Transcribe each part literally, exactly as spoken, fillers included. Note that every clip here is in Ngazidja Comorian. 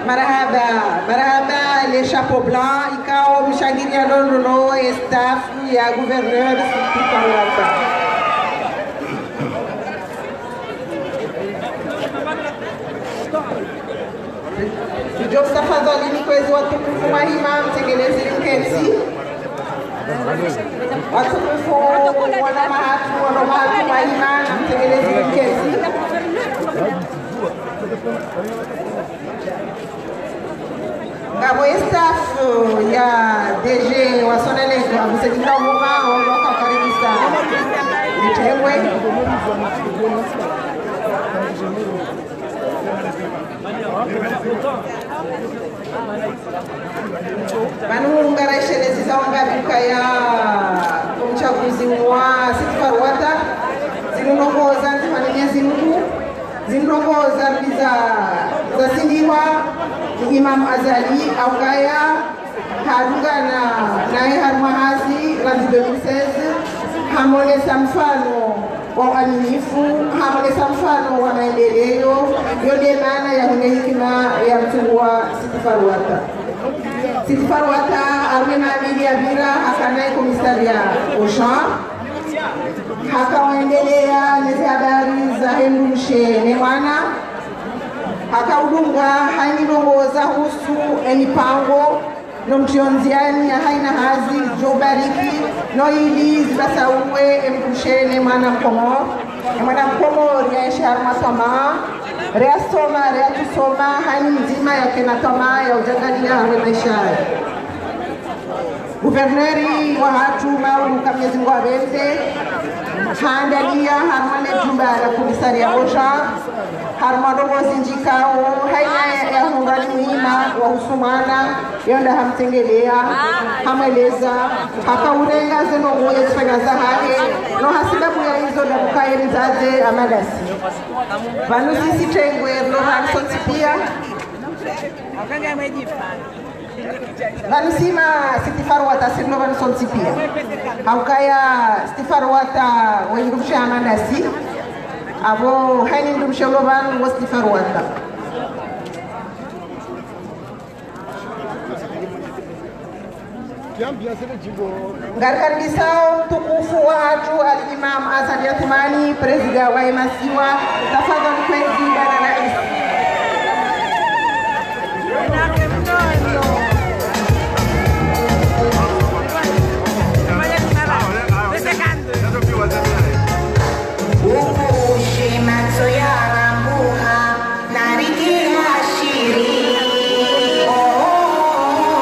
Marahaba, marahaba, les chapeaux blancs, ikao mshangiriya ndrongoo no staff ya gouverneur Siti Farouata. Nidjo mtafadhwalini kwezi watukufu mwahima, mtengelezi mketsi. Watukufu wana mahatru, wana mahatru mwahima, mtengelezi mketsi. Ngapvo staff ya D G wa Sonelec, wa Msedi Kauma, wao wakakaribisa. Nitengwe. Pvanu ngarishelezao ukaya omtsaguzi wa Siti Farouata, zinu ndrongoo zandzi pvanu Mwenyezi Mungu, zinu ndrongoo za, za, zasindiwa ni Imam Azali, ukaya hadungana naye harumwa hazi, randzi deux mille seize, hamonesa mfano wa uaminifu, hamonesa mfano wa maendeleo, yo nde maana ya hune hikima ya mtsungu wa Siti Farouata. Siti Farouata, harumwa maha mili yapvira, hakana ye commissariat Auchan, hakaendelea neze habari zahe mdrumshe ne mwana, hakaudunga hayina ndrongoo zahusu emipango, no mtriyo ndziani ya hayina hazi, djo bariki, no ili zibasauwe emdrumshe ne mwana Mkomori. Emwana Mkomori yaenshi harumwa twamaa, reyasoma, reyatsusoma, hayina mdzima yakena twamaa ya udjangaliya harumwa maesha yahe. Gouverneur wahatru, Maulu, ka Mwenyezi Mungu apvendze, haandaliya harumwa le jumba la commissariat Auchan, harumwa ndrongoo zindji ikao, hayina ya, ya hundani muhima wahusu mwana, yo nda hamtengeleya, hamweleza, hakaurenga ze ndrongoo ye zifanya zahahe, no hasibabu ya izo nda mkaye mdzadze Amadasi. Pvanu sisi tengwe, no pvanu sontsi piya. Pvanu sima Siti Farouata sirilo pvanu sontsi piya. Haukaya Siti Farouata we mdrumshe Amadasi. Apvo hayina mdrumshe ulo pvanu wo Siti Farouata. Ngarikaribisao mtukufu wahatru Al-Imam Azali Assoumani, prezida wa emasiwa, tafadhwali kwezi bwana rais. Ukushe matso ya rambuha, narike hashiri. Oh, oh, oh,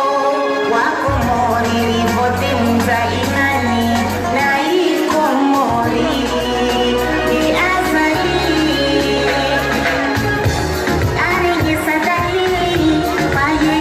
oh. Wakomori rivote Mzayimani, na iKomori, ni Azali. Arenge sadali, paye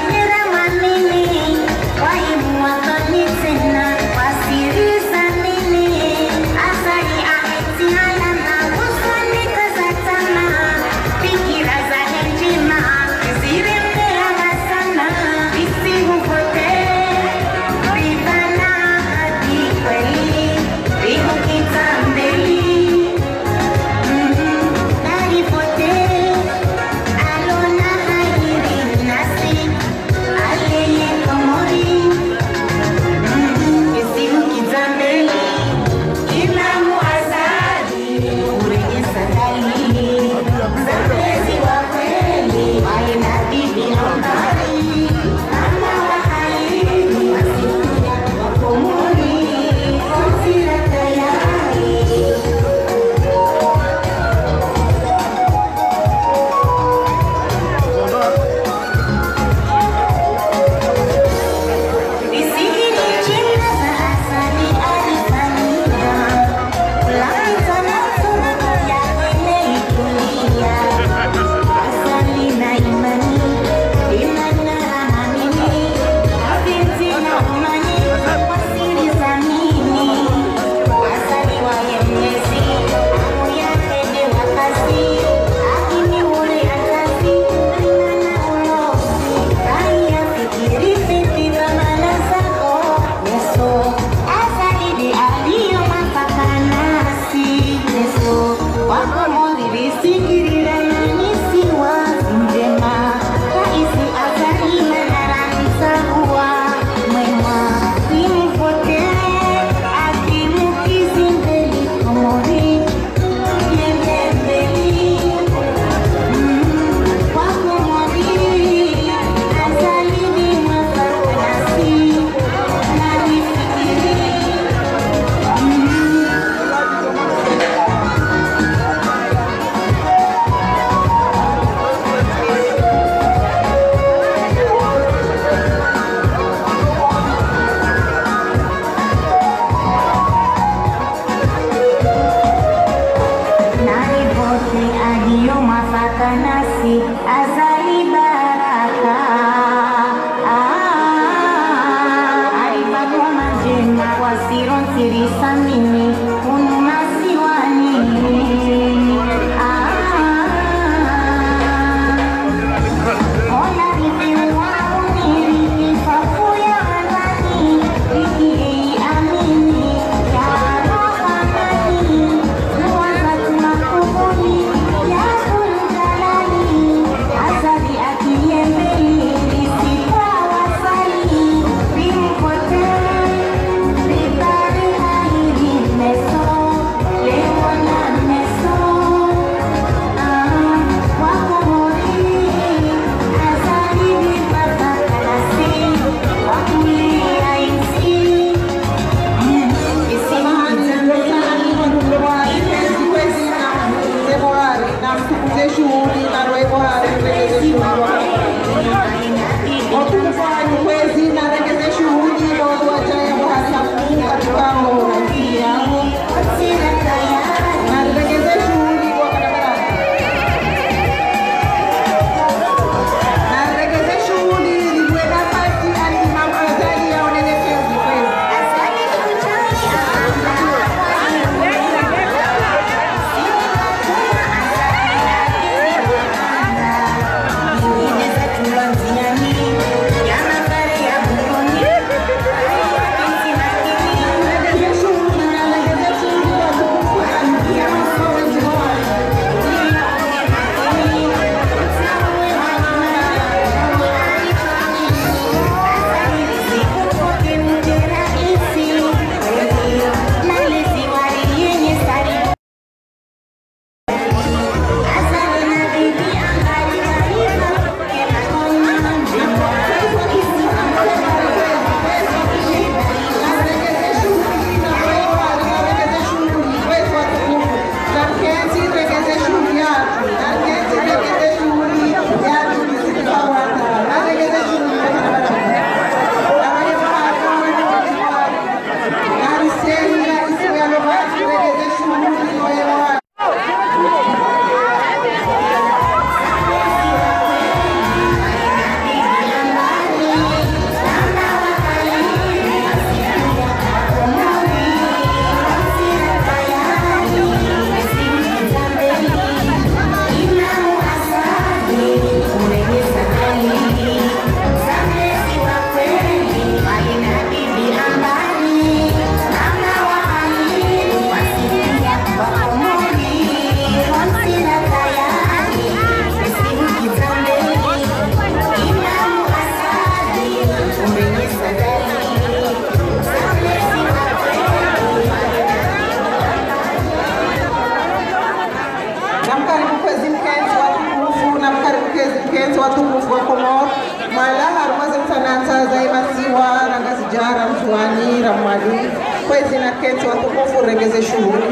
Mwali, kwezi na kentsi watukufu rengeze shuhuli.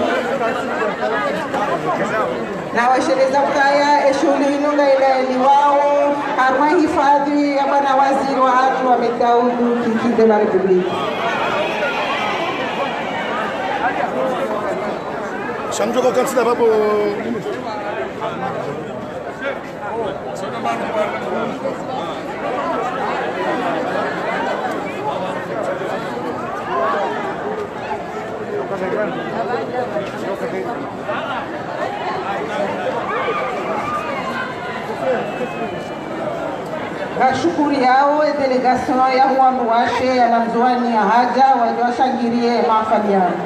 Na washeleza ukaya, e shuhuli inu ngailaeliwao, harumwa hifadhwi ya bwana waziri wahatru wa Ahmed Daoud, Kiki de la République. Shamdjoko kansi na babo. Ngashukuriyao e délégation ya wandru washe ya Ndzuwani ya hadja, wadje washangiriye e mahafali yanu.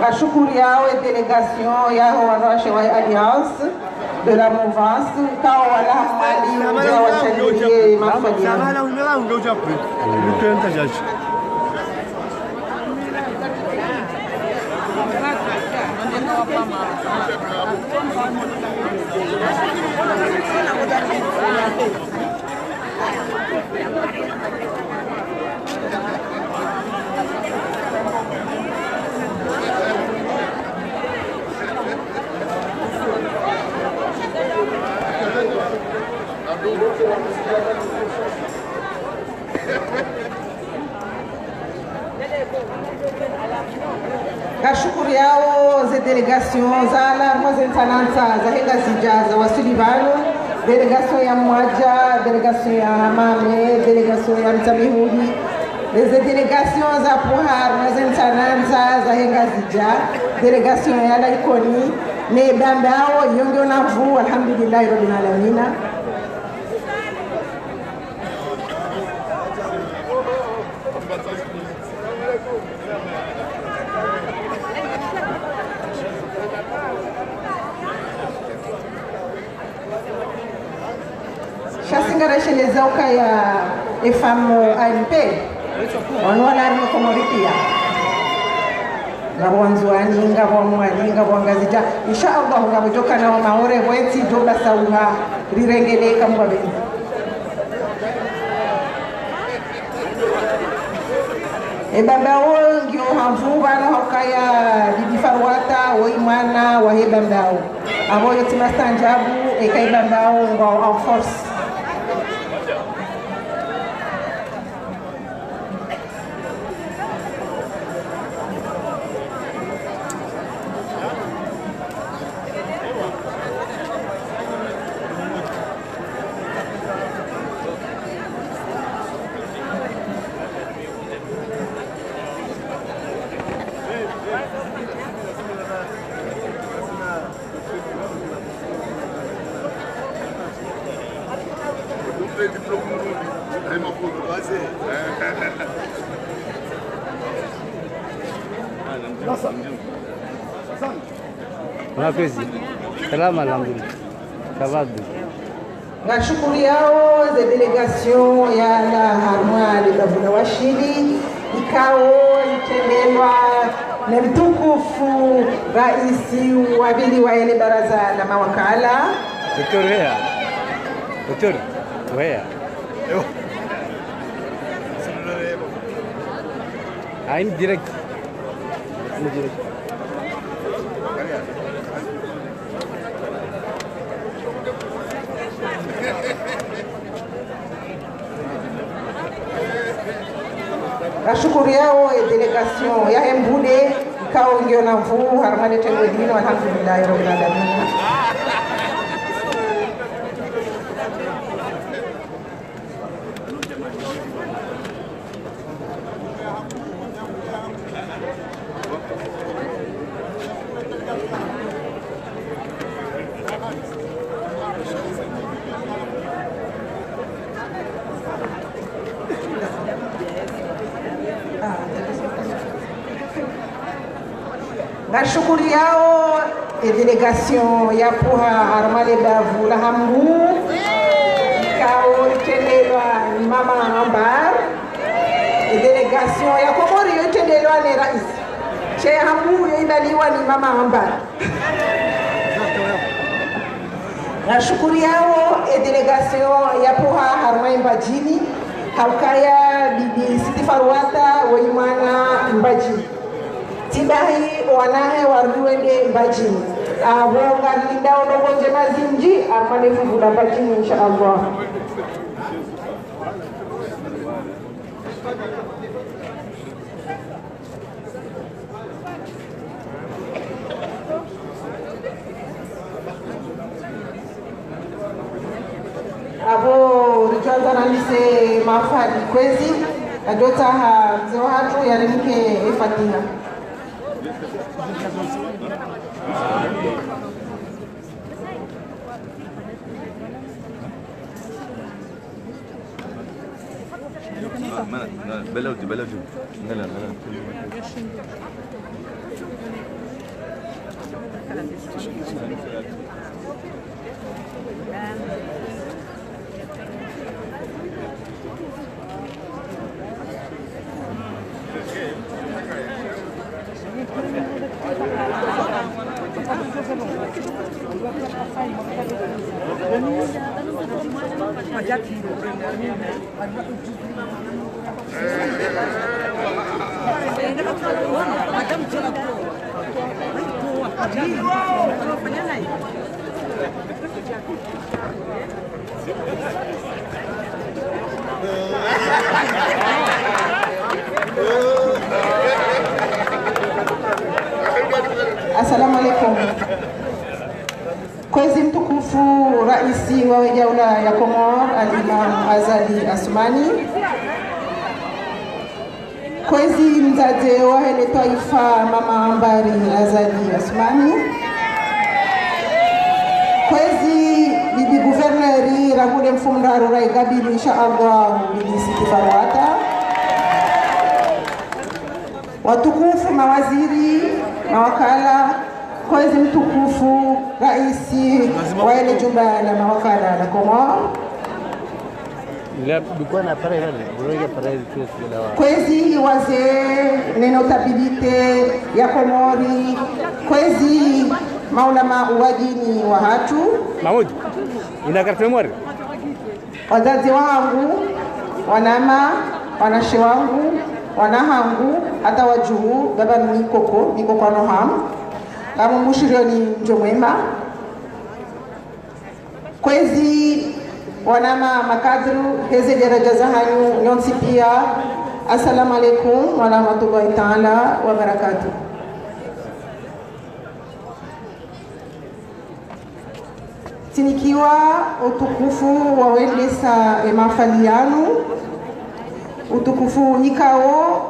Ngashukuriyao e délégation ya wandru washe wa Alliance de la Mouvance, ikao walawa Mwali, wadje washangiriye e mahafali yanu. Ngashukuriyao ze délégation zalawa harumwa ze ntsanantsa zahe Ngazidja zawaswili pvanu, délégation ya Mwadja, délégation ya Hamahame, délégation ya Mitsamihuli, ne ze délégation zapvuha harumwa ze ntsanantsa zahe Ngazidja, délégation yalawa Ikoni, ne Bambao, yo ngiyo na nvuu, alhamdulillahi rabbil alamina. Sha si ngaresheleza ukaya F M A N P, wanu walawa harumwa Komori piya. Ngapvo wa Ndzuwani, ngapvo wa Mwali, ngapvo wa Ngazidja. Insha Allah, ngapvo djo kana wa Maore, pvwetsi djo basa uha, rirengele kamwa benzi. E Bambao ngiyo ha nvuu pvanu ha ukaya Bibi Faruata, woyi mwana wahe Bambao. Apvo yo tsi mastaanjabu, eka e Bambao ngwao en force. Mwakwezi. Salama, alhamdulillah. Ça va bien. Ngashukuriyao ze délégation yalawa harumwa le bavu la Washili, ikao itrendelwa ne mtukufu raisi wa pvili wahe le baraza la mawakala. Docteur Weya. Docteur Weya. Ayi, ni direct. Ni direct. Ngashukuriyao e délégation yahe Mbude, ikao ngiyo na nvuu harumwa le tengwe linu, alhamdulillahi rabbil alamin. Ngashukuriyao e délégation yapvuha harumwa le bavu la Hambu, ikao itrendelwa ni Mama Ambar. E délégation ya Komori yo itrendelwa ne raisi. She ya Hambu yo indaliwa ni Mama Ambar. Ngashukuriyao e délégation yapvuha harumwa Mbadjini, Haukaya bibi Siti Faruata, woyi mwana Mbadjini. Tsi bahi, wanahe warudi wende Mbadjini. Apvo ngarlindao ndrongoo ndjema zindji, harumwa le fuvu la Mbadjini, insha Allah. Apvo ridjo andza randise mahafali, kwezi, nadjotsaha mze wahatru yarinike e Fatiha. Assalamu alaikum. Kwezi mtukufu raisi wahe daula ya Komori, Al-Imam Azali Assoumani. Kwezi mdzadze wahe le twaifa, mama Ambari Azali Assoumani. Kwezi bibi gouverneur, rangu le mfumoraru rayi kabili, insha Allah, bibi Siti Faruata. Watukufu mawaziri, mawakala, kwezi mtukufu raisi wahe le jumba la mawakala la Komori. Kwezi wazee ne notabilité ya Komori, kwezi maulama wa dini wahatru. Mahmoud, ina carte mémoire. Wadzadze wahangu, wanama, wanashe wangu, wanahangu, hata wadjuhu, baba mikoko, mikoko ano hamu. Ngamumbushirioni mdjo mwema. Kwezi wanama makadru, heze daraja zahanyu, nyontsi pia. Assalamu alaikum wa rahmatullahi ta'ala wa barakatuh. Tsinikiwa utukufu wa wendesa e mahafali yanu, utukufu nikao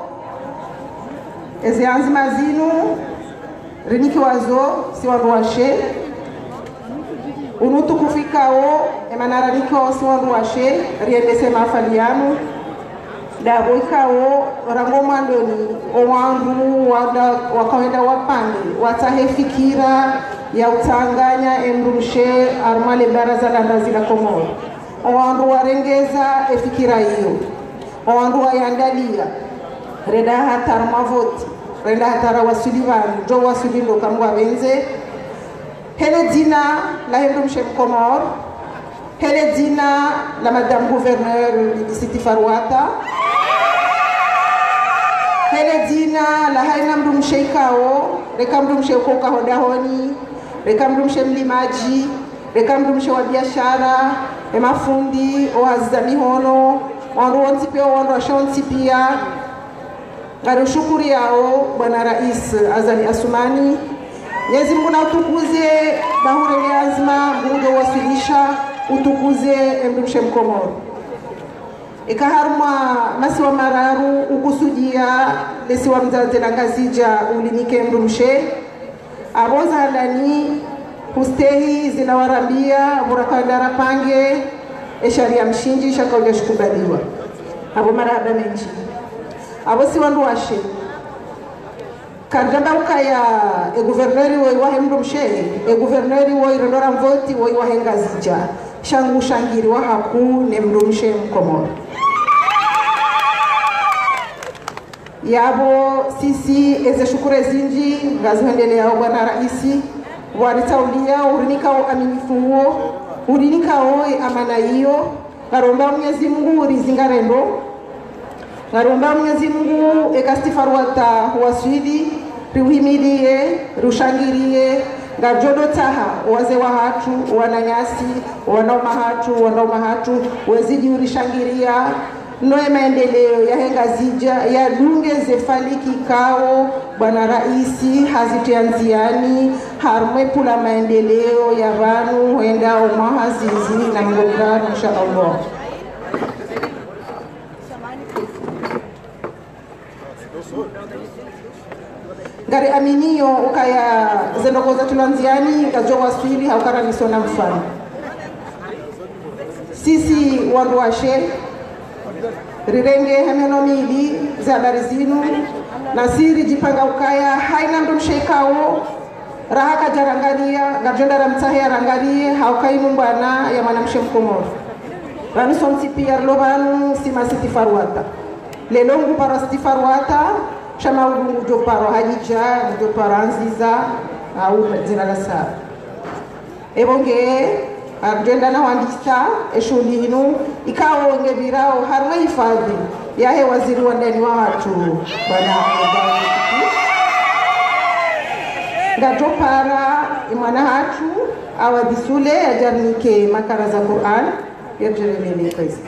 eze anzima zinu rinikiwa zo si wandru washe. Unu utukufu ikao emana ranikiwa wo si wandru washe, riendese mahafali yanu. Ndapvo ikao rangu mwandoni, owandru wanda, wakawenda wapange, watsahe fikira ya utsanganya emdrumshe harumwa le baraza la ndazi la Komori. Owandru warengeza efikira iyo. Owandru wayandalia. Renda hata harumwa voti. Renda hata rawaswili pvanu. Djo waswili ndo kamwa benze. Hele dzina lahe mdrumshe Mkomori. Hele dzina la Madame Gouverneur Bibi Siti Faruata. Hele dzina la hayina mdrumshe ikao, reka mdrumshe ukoka hodahoni, reka mdrumshe mlimadji, reka mdrumshe wa biashara, emafundi, ohazi za mihono, wandru wontsi pia, wandru washe wontsi pia. Ngarimshukuriyao Bwana Raisi Azali Assoumani. Mwenyezi Mungu nautukuze, bahure le anzima, Mungu ndo waswilisha, utukuze emdrumshe Mkomori. Eka harumwa masiwa mararu ukusudia lesiwa mdzadze la Ngazidja ulinike mdrumshe. Apvo za handani hustehi zila warambia, pvo rakawenda rapange esharia mshindzi shakaudja shikubaliwa. Apvo marahaba mendji. Apvo si wandru washe. Karidjamba ukaya e gouverneur woyi wahe mdrumshe, e gouverneur woyi rendo ramvoti woyi wahe Ngazidja. Sha ngu shangiriwa haku ne mdrumshe Mkomori. Yapvo sisi eze shukura zindji ngazihendeleao Bwana Raisi, waritsaulia, urinika uaminifu uwo, urinika oye amana iyo, Ngaromba Mwenyezi Mungu urizinga rendo. Ngaromba Mwenyezi Mungu eka Sitti Farwata waswili, riuhimidiye, riushangiriye, ngadjo dotsaha, wazee wahatru, wananyasi, wananya wahatru, wananya wahatru, wazidi urishangiriya, no ye maendeleo yahe Ngazidja, yadunge ze faliki kao, bwana raisi, hazitriya ndziani, harumwa ye plan maendeleo ya pvanu, hwenda omwaha zizi na mgogano, insha Allah. Ngari aminiyo ukaya ze ndrongoo zatru la ndziani, ngazidjo waswili, ha ukaya raniso na mfano. Sisi wandru washe, rirenge he mihono mili ze habari zinu, nasi ridjipanga ukaya, haina mndru mshe ikao, raha kadja rangariya, ngadjo enda ramtsahe yarangariye, ha ukaya inu mbwana ya mwanamshe Mkomori. Raniso ntsi piya rilo pvanu, si ma Sitti Farwata. Leo ngu parwa Sitti Farwata, sha maudu ngudjo parwa Hadidja, ngudjo parwa Nziza, au dzina la saya. Epvo nge, ngadjo enda na wandisa, ye shughuli inu, ikao nge pvirao, harumwa ye hifadhwi, yahe waziri wa ndani wahatru, bwana Abdallah. Ngadjo para, ye mwana hatru, Awadhi Sule, yadje yarinike makara za Qur'an, yadje yarinike kwezi.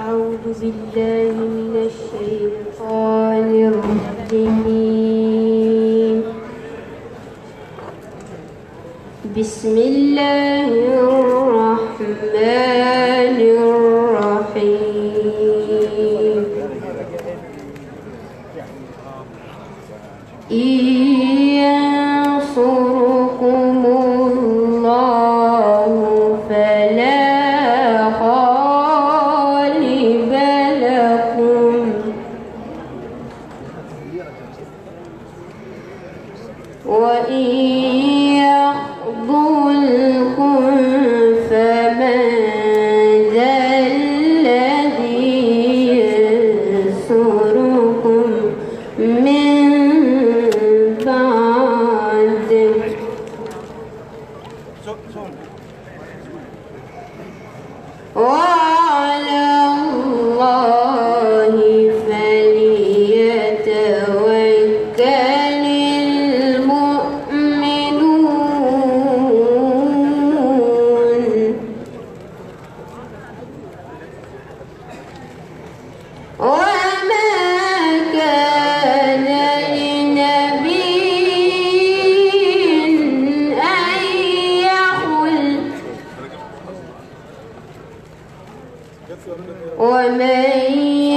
أعوذ بالله من الشيطان الرجيم. بسم الله الرحمن الرحيم. إن ينصركم الله فلا غالب لكم، وإن يخذلكم فمن ذا الذي ينصركم من بعده، وعلى الله فليتوكل المؤمنون. وما كان لنبي أن يغل، ومن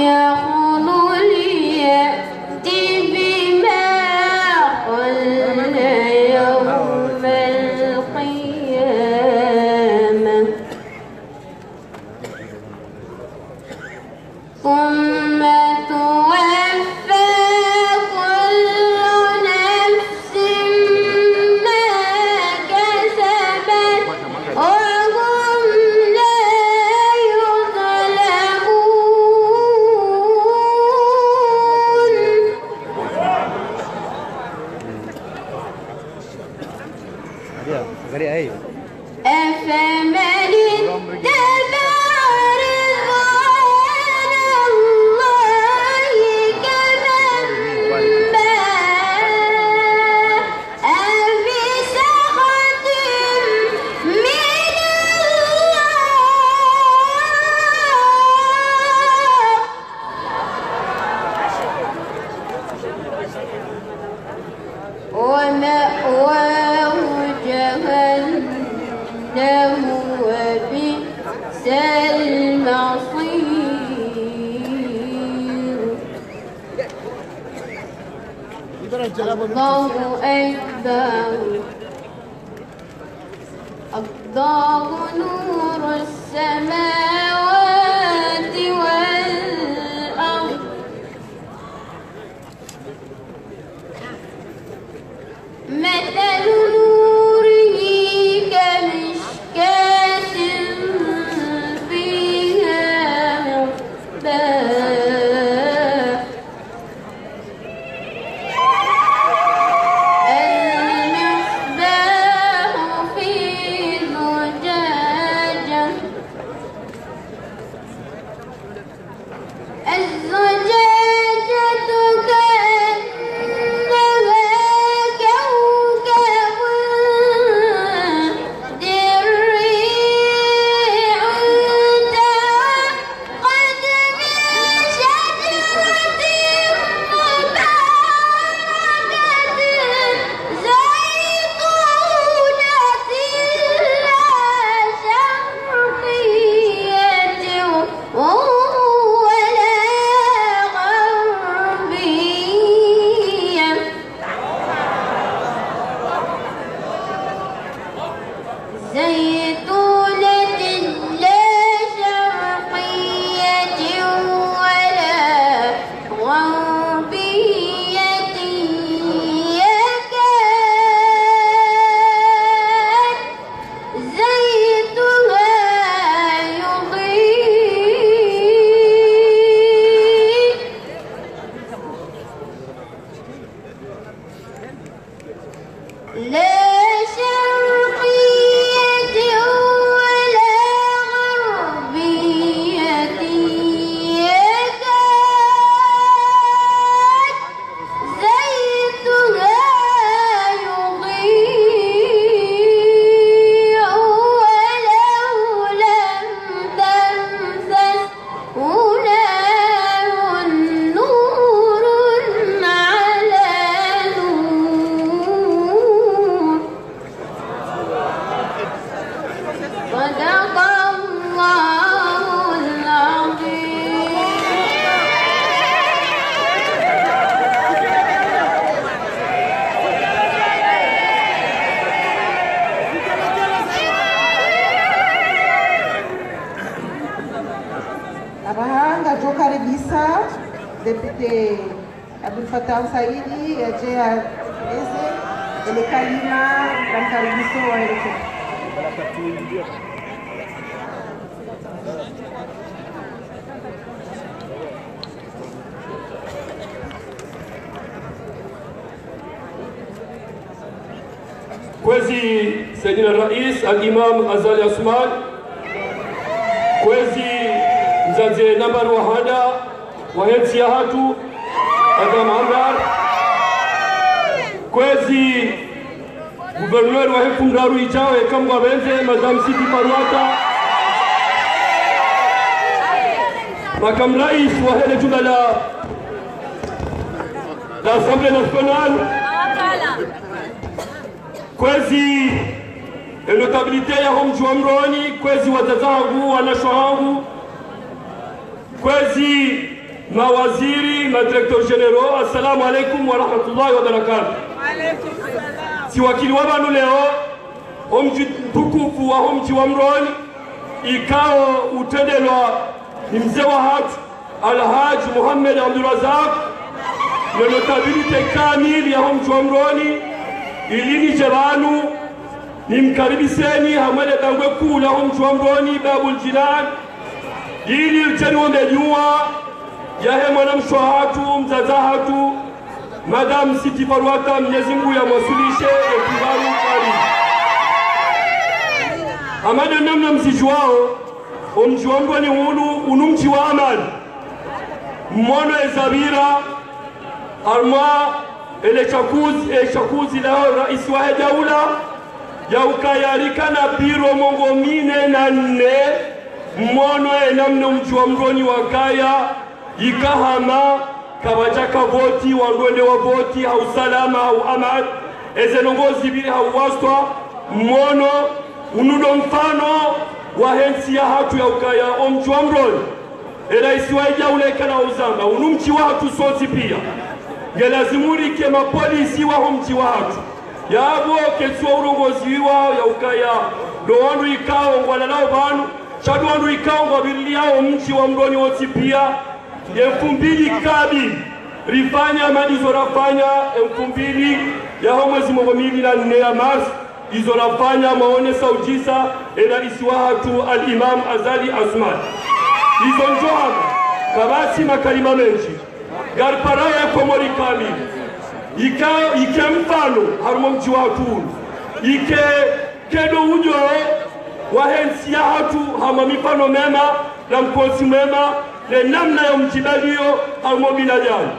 يغل يأت بما غل يوم القيامة، ثم توفى كل نفس ما كسبت وهم لا يظلمون. أفمن اتبع رضوان الله كمن باء بسخط من الله. ومأواه جهنم وبئس المصير. الله أكبر. الله نور السماوات والأرض. مثل نوره كمشكاة فيها مصباح. لا شرقية ولا غربية يكاد زيتها يضيء ولو لم تمسسه نار، نور على نور. صدق الله العظيم. Apvaha ngamdjo karibisa député Abdul Fattah Saidi yadje yatekeleze ele kalima la mkaribiso wa ele. Kwezi Saidina Rais Al-Imam Azali Assoumani. Kwezi mdzadze nambari wa handa wahe ntsi yahatru, Adam Amdar. Kwezi gouverneur wahe mfumoraru idjao, eka Mngu yapvendze, Madame Sitti Farouata. Makamu rais wahe le jumba la, la Assemblée nationale. Kwezi e notabilité yaho mdji wa Moroni, kwezi wadzadze hangu, wanashe hangu, kwezi mawaziri, madirecteurs généraux, assalamu alaikum wa rahmatullahi wa barakatuh. Tsiwakiliwa pvanu leo, o mdji mtukufu waho mdji wa Moroni, ikao utrendelwa ni mze wahatru, Alhadji Mohamed Abdourazak, ne notabilité kamili yaho mdji wa Moroni, ili nidje pvanu nimkaribiseni hamwe le bangwe kuu laho mdji wa Moroni, Babul Jinan, ili ridje riombe dua yahe mwanamshe wahatru, mdzadze hatru, Madame Sitti Farouata, Mnyezi Mngu yamwaswilishe epvanu kari. Hama de namna mzidjuwao, o mdji wa Moroni unu, unu mdji wa amani. Mmono ezapvira, harumwa ele shakuzi, e shakuzi laho rais wahe daula, ya ukaya rika na bureau mengo mine na nne, mmono e namna o mdji wa Moroni wakaya, ika hama, kapvadjaka voti, wandru wende wavoti, ha usalama, ha uamani, eze ndrongoo zipviri ha uwaswa, mmono, unu ndo mfano wahe ntsi yahatru ya ukaya, o mdji wa Moroni. E rais wahe daula eka na uzamba, unu mdji wahatru sontsi pia. Nge lazimu rike mapolisi waho mdji wahatru. Yapvo ketsi wa urongozi wa ya ukaya, ndo wandru ikao ngwalalao pvanu, sha ndo wandru ikao ngwapviriliyao o mdji wa Moroni wontsi pia. Ye mfumbili kabili, rifanya hama ndizo rafanya, e mfumbili yaho mwezi mengo mili na nne ya mars, izo rafanya mwaonesa udjisa e rais wahatru Al-Imam Azali Assoumani. Izo ndjo hama, kapvatsi makalima mendji. Ngariparao ye Komori kamili. Ika, ike mfano, harumwa o mdji wahatru unu. Ike kedo udjo wahe ntsi yahatru, hama mifano mema, na mkontsi mwema, ne namna ya mdjibaliyo, harumwa o binadamu.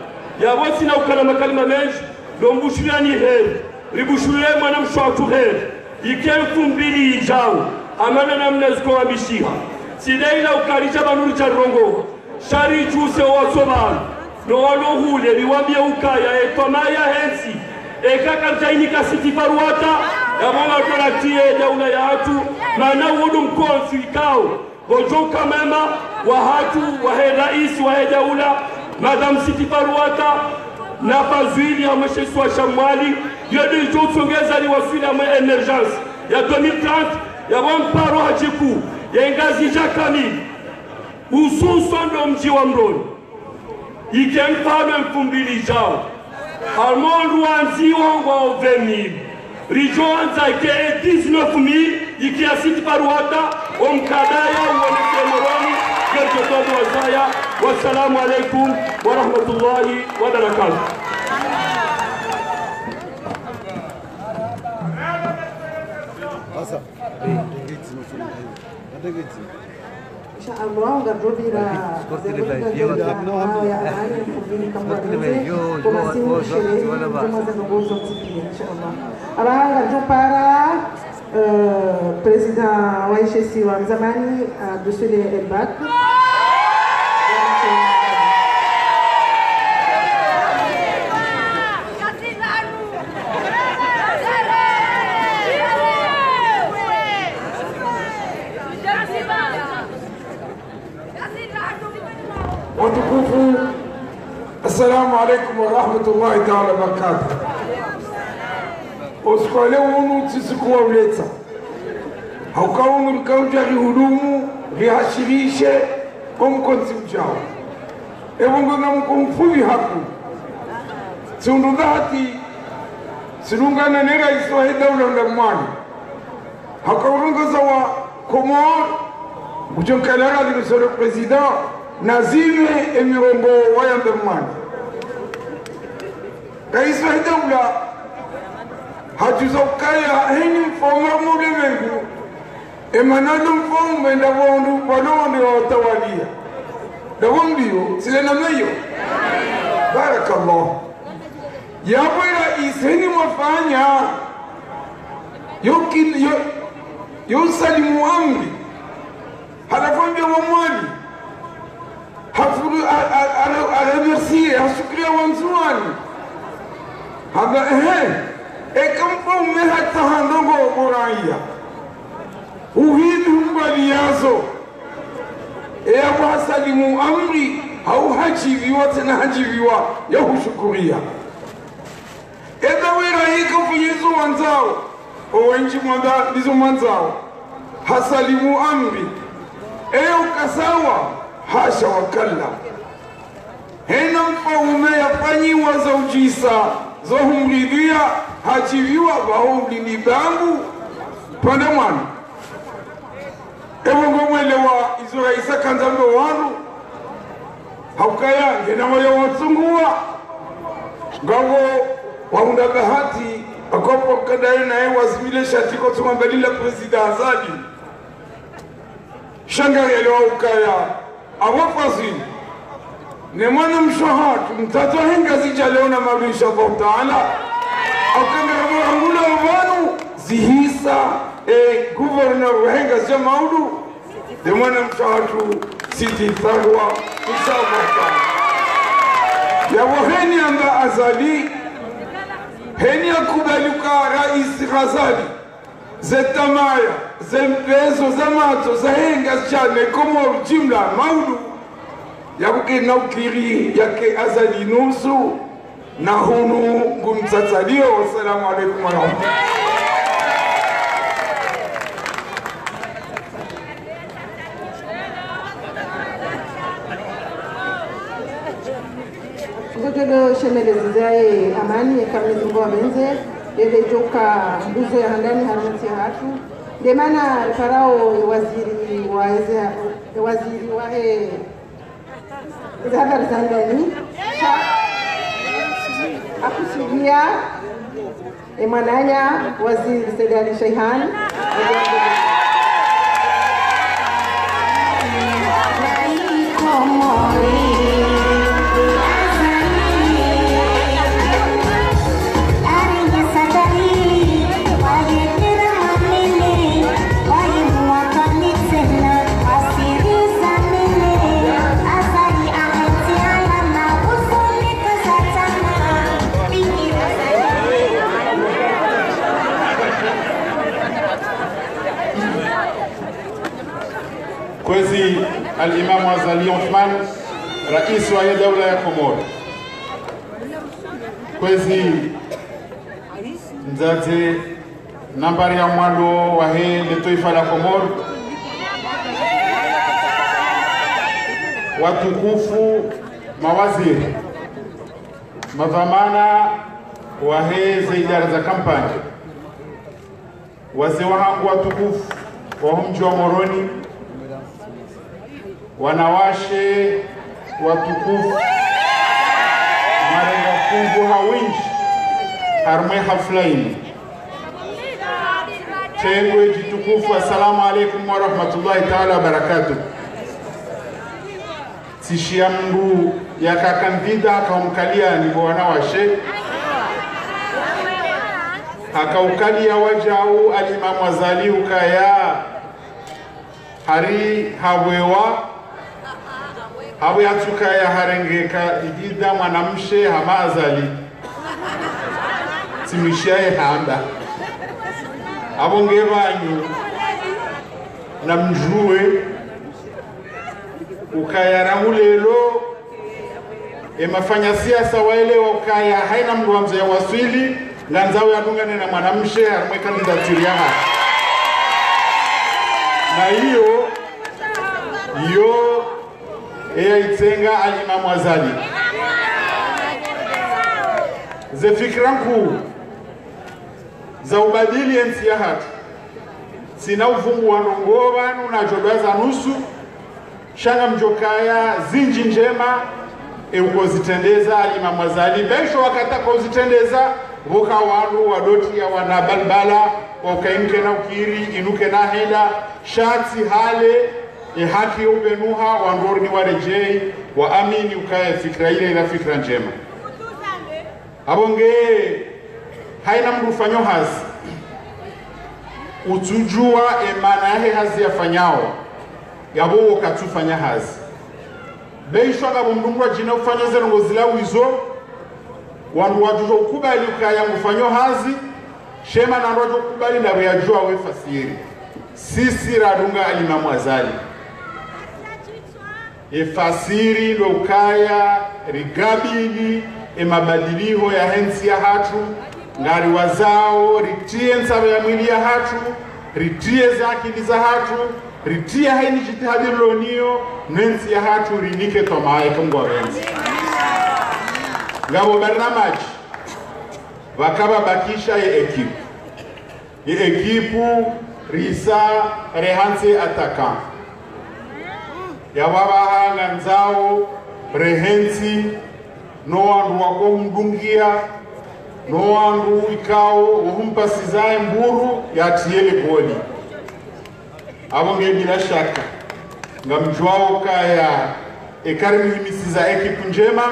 Yapvo tsina ukana makalima mendji, ndo mbushuriyani heri. Ribushuriye mwanamshe wahatru heri, ike mfumbili idjao, hama na namna ziko wambishiha. Tsi de ila ukaridja pvanu ridja rirongowa, sha ridjuse o watso pvanu, no walo hule, riwambiye ukaya, e twamaya yahe ntsi, eka karidja inika Sitti Farouata, yapvo ngarudjo ratiye daula yahatru, mana uwo ndo mkontsi ikao. Ngodjo uka mwema wahatru, wahe rais, wahe daula, Madame Sitti Farouata, na Fazwili hamwe she isiwa sha Mwali, yo ndo idjo utsongeza riwaswili hamwe émergence ya deux mille trente, yapvo mparo hadjiku, ye Ngazidja kamili, hususwan ndo mdji wa Moroni. Ike mfano e mfumbili idjao. Harumwa o wandru wandziwa ngwao vingt mille. Ridjo wandza ike e dix-neuf mille, ike ya Sitti Farouata, o mkadaya, uonese Moroni, kerjo tobu wazaya. Wassalamu alaikum wa rahmatullahi wa barakatuh. Inshallah, ngarudjopvira zebwe ya amani, mfumini kamwe mwenze, kwa masimu sherehe, ndjema za ndrongoo zontsi pia, inshallah. Aba ngarudjopara, euh, président wa ishisiwa mzamani, Abdou Soilih El Back. Watukufu, assalamu alaikum warahmatullahi taala wabarakatuh. Usiku wa leo unu tsi usiku wa uletsa. Hauka unu rikaudja rihudumu, rihashirishe, omkontsi udjao. Ebu ngo ngamkumfupvi haku. Tsi undru dhati, tsilungana ne raisi wahe daula nda Mwali. Haka urongoza wa Komori, udjo nkala radhi, Monsieur le Président, nazime emirongo wayamba Mwali. Raisi wahe daula, hadjuza ukaya heni mfaume wa ulemengu, emana ndo mfaume ndapvo wandru, walo wandru wawatawalia. Ndapvo mbiyo, tsi le namna iyo. Barakallah. Yapvo raisi heni mwafanya, yo ki-, yo, yo salimu amri. Halafu hambia wa Mwali. Hafuru-, a, a, a, a remercier, hashukuriya Wandzuwani. Hamba, ehe, eka mfaume hatsaha ndrongoo bo raiya, uhimi humbali yazo. Eyapvo hasalimu amri, hau hadjiviwa, tsena hadjiviwa, ya hushukuriya. Eka wira yika ufanya izo wandzao, owendji mwamba ndizo mwandzao. Hasalimu amri. Eyo kasawa, hasha wakalla. Hena mfaume yafanyiwa za udjisa, zo humridhia, hadjiviwa, pvaho ulimi bangu, pvanda mwana. Ebu ngo mwelewa izo raisi kandza ndo wanu. Haukaya, ngena wayo watsunguwa. Ngapvo wahundra bahati, akopo kadaye naye wazimile shati ko tsuma mbali la président Azali. Sha ngarielewa ukaya, apvo Fazil, ne mwana mshe wahatru, mtoto wahe Ngazidja leo na Maoudou, inshallah taala. Akanga ramurangula pvanu, zihisa, e, gouverneur wahe Ngazidja Maoudou, ne mwana mshe wahatru, Sidi Tharwa, inshallah taala. Yapvo heni amba Azali, heni yakubali uka raisi Ghazali, ze tamaya, ze mpezo, za matso, zahe Ngazidja ne Komori jimla, Maoudou, yabuke na ukiri yake Azali nusu, na hunu ngumtsatsalio. Wassalamu alaikum warahmatullahi. Ngodjo ndo shemelezi zaye amani, eka Mwenyezi Mungu apvendze, yende djoka nguzo ya handani harumwa entsi yahatru. Nde mana riparao ewaziri wa eze, ewaziri wahe, eze habari za ndani. Sha, akusudia, e mwananya, waziri Said Ali Shaihani. Kwezi Al-Imam Azali Assoumani, raisi wahe daula ya Komori. Kwezi mdzadze nambari ya mwando wahe le twaifa la Komori. Watukufu mawaziri, madhwamana wahe ze idara za kampani, wazee wahangu watukufu waho mdji wa Moroni, wanawashe watukufu, mwarenga fungu ha windji harumwa ye hafla yinu. Shengwe djitukufu, assalamu alaikum warahmatullahi taala wabarakatuh. Tsishiya mndru yaka kandida, haka umkaliya ni bwana washe. Haka ukaliya wadjau Alimamu Azali ukaya hari habwewa, habwe yatsukaya harenge kandida mwanamshe hama Azali. Tsimwishiya ye handa. Apvo nge pvanu namdjuwe ukaya rangu lelo, e mafanya siasa waelewa ukaya haina mndru wandzo ya waswili, ngandzao yadungane na mwanamshe harumwa e candidature yahahe. Na iyo, iyo, eya itsenga Alimamu Azali. Ze fikira nkuu za ubadili ye ntsi yahatru. Tsina uvungu wa ndrongoo pvanu nadjo dwaza nusu, sha ngamdjokaya zindji ndjema, e uko zitrendeza Alimamu Azali. Besho wakati ako uzitrendeza, pvoka wandru wadoti ya wana balbala, wauka inu kena ukiri, inu kena henda, sha tsi hale, e haki yo ubenuha, wandru ordi waredjei, waamini ukaya fikira ile ila fikira ndjema. Apvo nge haina mndru ufanyo hazi, utsudjuwa e maana yahe hazi yafanyao, yapvo wo katsufanya hazi. Beisho ngapvo mndru ngwadjina ufanya ze ndrongoo zila wizo, wandru wadjudjo ukubali ukaya ngufanyo hazi, sha mana wandru wadjo ukubali ndapvo yadjuwa we fasiri. Sisi radunga Alimamu Azali. Ye fasiri ndo ukaya rigabili e mabadiliho yahe ntsi yahatru, ngariwazao, ritriye ntsapvo ya mwili yahatru, ritriye ze akili zahatru, ritriye haini djitihadi rilo nayo, ne ntsi yahatru rinike twamaa eka Mngu apvendze. Ngapvo barnamadji, pvaka pvabakisha ye ekipu. Ye ekipu risa rehantsi attaquant. Yapvo apvaha ngandzao rehentsi no wandru wako mdungia, no wandru ikao wo humpasiza e mburu yatriye le goli. Apvo nge bila shaka ngamdjuwao ukaya eka rimhimisiza ekipu ndjema,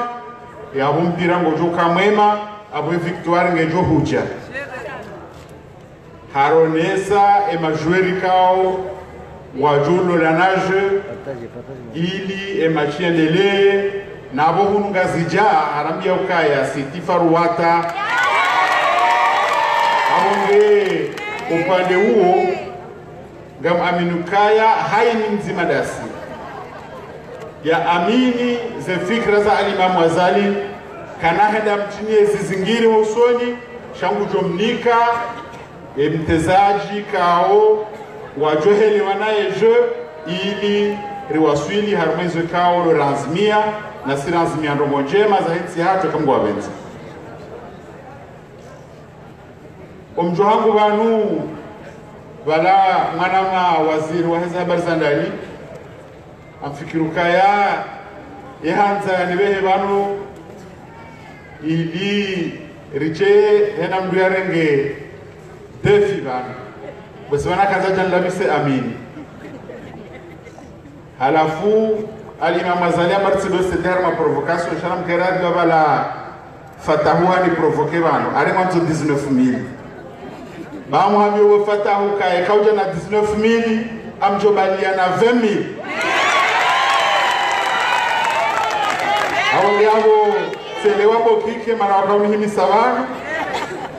yapvo mpira ngodjo ka mwema, apvo e victoire ngedjo hudja. Haronesa e madjoueur ikao ngwadjo lola na jeu, ili e match yendeleye, napvo hunu Ngazidja, harambia ukaya Sitti Farouata. Apvo nge upande uwo, ngamwamini ukaya haini mdzima dasi yaamini ze fikira za Alimamu Azali, kana henda mtini ye zizingiri wa usoni, sha ngudjo mnika e mtezadji ikao wadjo helewa naye jeu, ili riwaswili harumwa izo ikao ndo randzimia, nasi randzimia ndrongoo ndjema zahe ntsi yahatru eka Mngu apvendze. Omdjo hangu pvanu, pvala mwananya waziri waheze habari za ndani, ngamfikiri ukaya ye handza yanipvehe pvanu, ili ritse hena mndru yarenge défi pvanu. Basi pvanu kandza djanilapvise amini. Halafu, Alimamu Azali ambartsi do se terme provocation, sha namkera pvala Fatahu hani provoquer pvanu, ari mwandzo dix-neuf mille. Ba muhambiye we Fatahu kaye kaudja na dix-neuf mille, ngamdjo baliya na vingt mille. Apvo nge apvo, tselewa bokike, mana wakaunihimisa pvanu,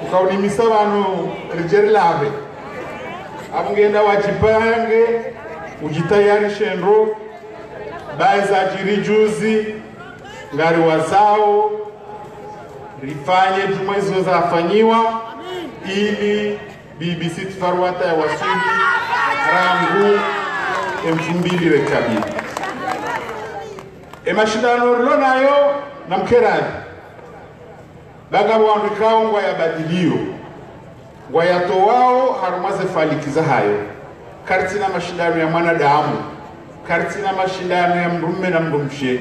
ukaunihimisa pvanu, ridje rilapve. Apvo nge enda wadjipange, udjitayarishe ndro, ba eza djiri juzi, ngariwazao, rifanye djumwa izo zafanyiwa, ili Bibi Sitti Farouata yawaswili rangu e mfumbili rekabili. E mashindano rilo nayo namkera pvi. Ba ngapvo wandru ikao ngwayabadiliyo, ngwayatowao harumwa ze falaki zahayo. Karitsina mashindano ya mwanadamu, karitsina mashindano ya mdrume na mdrumshe,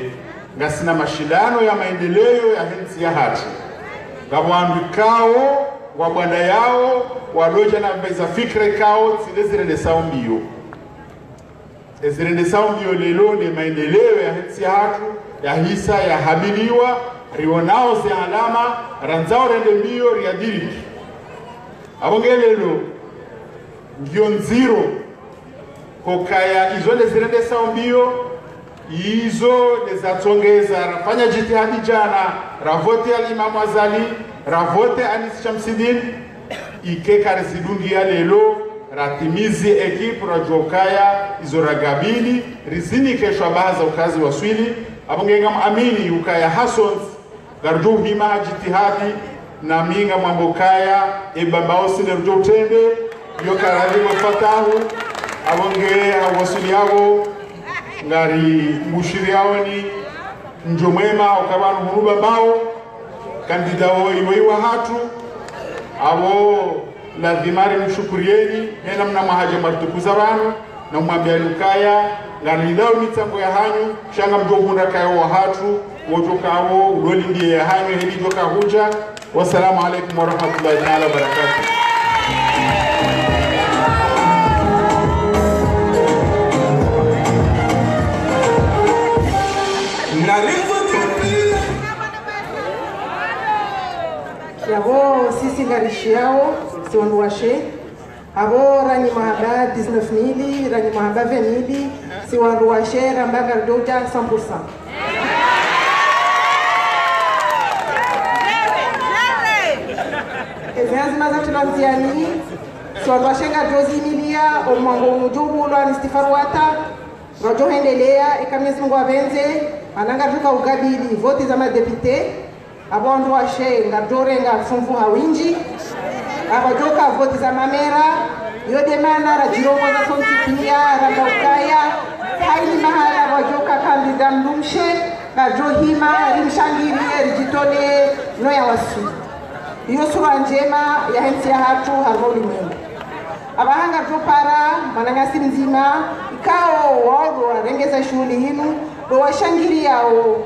ngasina mashindano ya maendeleo yahe ntsi yahatru. Ngapvo wandru ikao Wabwana yawo, walodja na mbeza fikira ikao, tsi le zirendesao mbio. Ezirendesao mbio leo nde maendeleo yahe ntsi yahatru, yahisa, yahambiliwa, rionao ze alama, randzao rende mbio, riadiriki. Apvo nge leo, ngiyo ndziro, hukaya izo nde zirendesao mbio, izo nde zatsongeza, rafanya jitihadi jana, ravote Al-Imam Azali, ravote Anis Shamsidine, ike karizidungia leo, ratimizi ekipu radjokaya, izo ragabili, rizinike shabaha za ukazi waswili, apvo nge ngam amini ukaya hasontsi, ngaridjo uhima ha jitihadi, na mi ngamwambo kaya, e baba osi nde ridjo utrende, yo karadhi wa fatahu, apvo nge hawaswili apvo, ngari mbushiri yaoni, mdjo mwema, ukabanu hunu bambao, kandida wo iwo iwa hatru, apvo lazima rimshukurieni, hena mna mwahaja mwaritukuza pvanu, na umwambia ukaya, ngalindao mitsango yahanyu, sha ngamdjo uhundra kaya wahatru, wodjo kawo, uloli ndiye yahanyu, heli djo kahudja. Wassalamu alaikum warahmatullahi taala wabarakatuh. Yapvo sisi ngarishiyao, si wandru washe. Apvo ranyi mwahamba dix-neuf mille, ranyi mwahamba vingt mille, si wandru washe, ramba ngaridjo udja cent pour cent. Ezi ndzima zatrilwa ndziani, si wandru washe ngaridjo zihimilia, omwango unu udjo bulwa ni Sitti Farouata, ngadjo hendelea, eka Mwenyezi Mungu yapvendze, mana ngaridjo ka ugabili voti za madepite, apvo wandru washe ngaridjo renga funvu ha windji, apvo djoka voti za mamera, yo nde mana radjirongoza sontsi pia, ramba ukaya, haina mahala pvwadjoka kandida mdrumshe, ngaridjo hima, rimshangirie, ridjitolee, no ya waswili. Iyo sura ndjema yahe ntsi yahatru harumwa ulimwengu. Apvaha ngaridjo para, mwananyasi mdzima, ikao wao ndo warengeza shuhuli inu, ndo washangiriao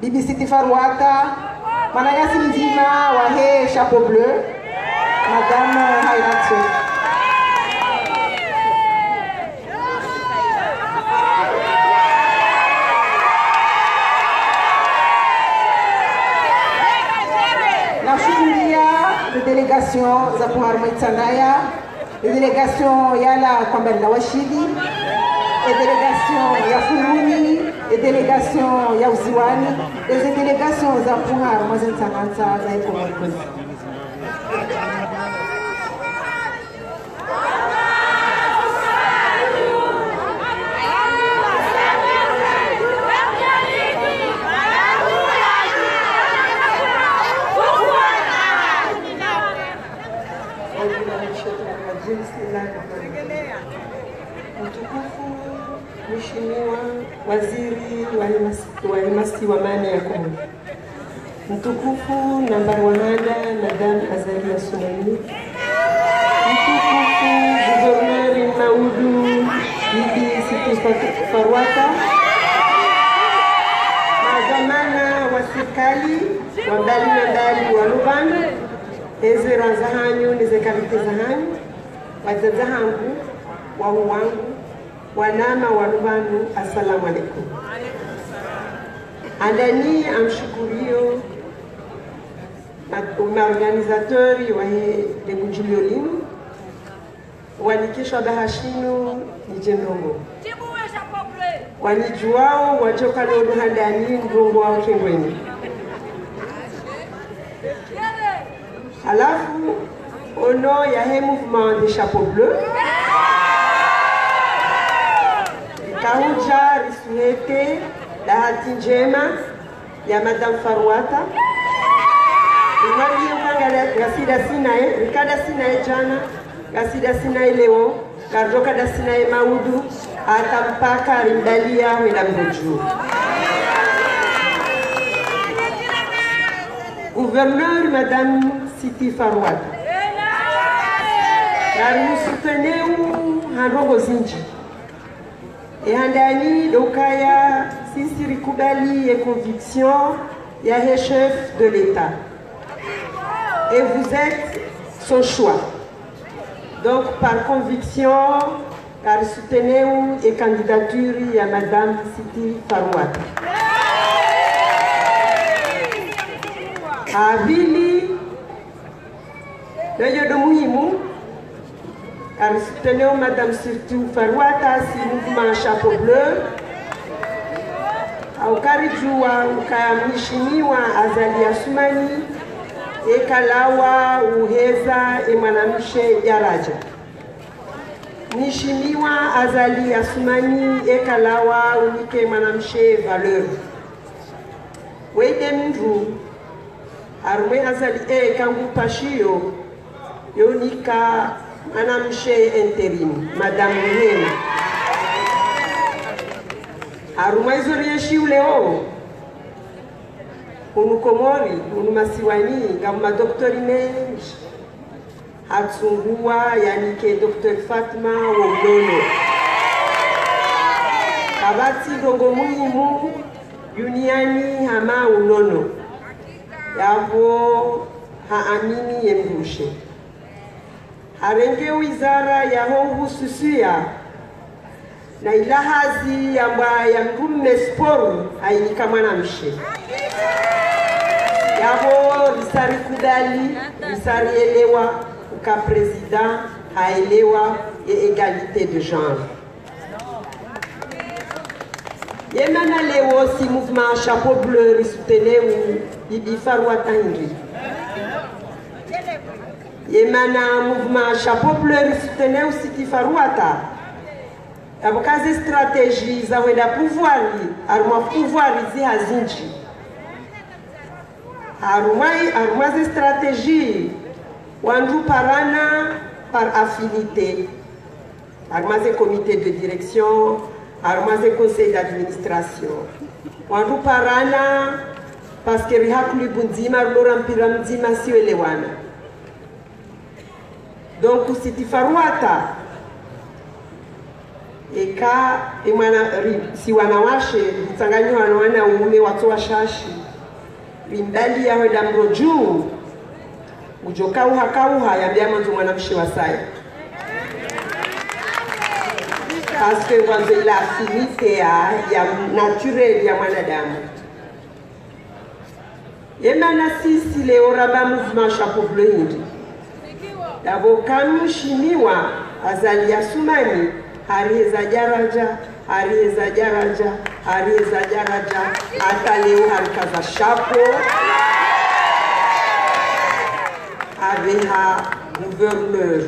Bibi Sitti Farouata, mwananyasi mdzima wahe Chapeau Bleu, Madame Hayrat Soefou. Nashukuria ze délégation za pvo harumwa Itsandraya, e délégation yalawa kwamba Ndawashili, e délégation ya Fumbuni, e délégation ya Uziwani, e ze délégation za pvo harumwa ze ntsanantsa za e Komori kontsi. Mtukufu Mheshimiwa Waziri wa Mas-, wa Masiwa Mane ya Komori. Mtukufu nambari wa handa, Madame Azali Assoumani. Mtukufu Gouverneur Maudu, Bibi Sitti Fa-, Farouata. Madhwamana wa sirikali, wa mbali na mbali, wa lubani. Eze ranza hanyu, neze kalite za hanyu. Wadzadze hangu, wahuu wangu, wananya wa lubani, assalamu alaikum. Handani ngamshukurio ma, ma organisateur wahe le bundjilio linu, wanikisha bahashinu nidje ndrongoo. Wanidjuwao wadjoka leo handani ndrongoo wao kengweni. Halafu, au nom yahe mouvement des chapeaux bleus, rikahudja risuhete bahati ndjema ya Madame Farouata. Imwambie ukaya ngala, ngasi dasi naye, rika dasi naye djana, ngasi dasi naye leo, ngaridjoka dasi naye maudu, hata mpaka rimbalia hwenda mgodju. Gouverneur Madame Sitti Farouata, ngarimusouteneu ha ndrongoo zindji. E handani ndo ukaya sisi rikubali ye conviction yahe chef de l'État. Et vous êtes son choix. Donc, par conviction, ngari soutenir e candidature ya Madame Sitti Farouata. Apvili, na iyo ndo muhimu, ngari soutenir Madame Sitti Farouata, si mouvement Chapeau Bleu. Hau ngari djuwa ukaya mheshimiwa Azali Assoumani, eka lawa uheza e mwanamshe daraja. Mheshimiwa Azali Assoumani, eka lawa unike mwanamshe valeur. Weye nde mndru, harumwa Azali eka ngu pashiyo, yo unika mwanamshe intérim, Madame Rehema. Harumwa izo rienshi uleo, hunu Komori, hunu masiwani, ngapvo madoktori mendji. Hatsunguwa yanike Docteur Fatma wo unono. Kapvatsi ndrongoo muhimu duniani hama unono. Yapvo haamini ye mdrushe. Harenge wizara yaho uhususiya na ila hazi yambwa ya mdrume sport hainika mwanamshe. Yapvo risa rikubali, risa rielewa, uka président haelewa ye égalité de genre. Ye mana leo si mouvement Chapeau Bleu ri soutenir u Bibi Farouata hindri. Ye mana mouvement Chapeau Bleu ri soutenir u Sitti Farouata. Yapvo ka ze stratégie za hwenda pouvoir, harumwa pouvoir zi hazindji. Harumwa, harumwa ze stratégie, wandru parana par affinité. Harumwa ze comité de direction, harumwa ze conseil d'administration. Wandru parana, parce que riha club ndzima, rudora mpira mdzima, si welewana. Donc, Sitti Farouata, eka, e mwana, ri, si wanawashe, ritsanganyiha na wanaume watso washashi. Rimbali ya hwenda mrodju, udjo kauha kauha, yambe ya mwandzo mwanamshe wa saya. Parce que ngwandzo ila affinité ya, ya naturel ya mwanadamu. Ye mana sisi leo ramba mouvement Chapeau Bleu hindri. Yapvo ka mheshimiwa Azali Assoumani, hariheza daraja, hariheza daraja, hariheza daraja, hata leo harikaza chapeau. Apveha gouverneur.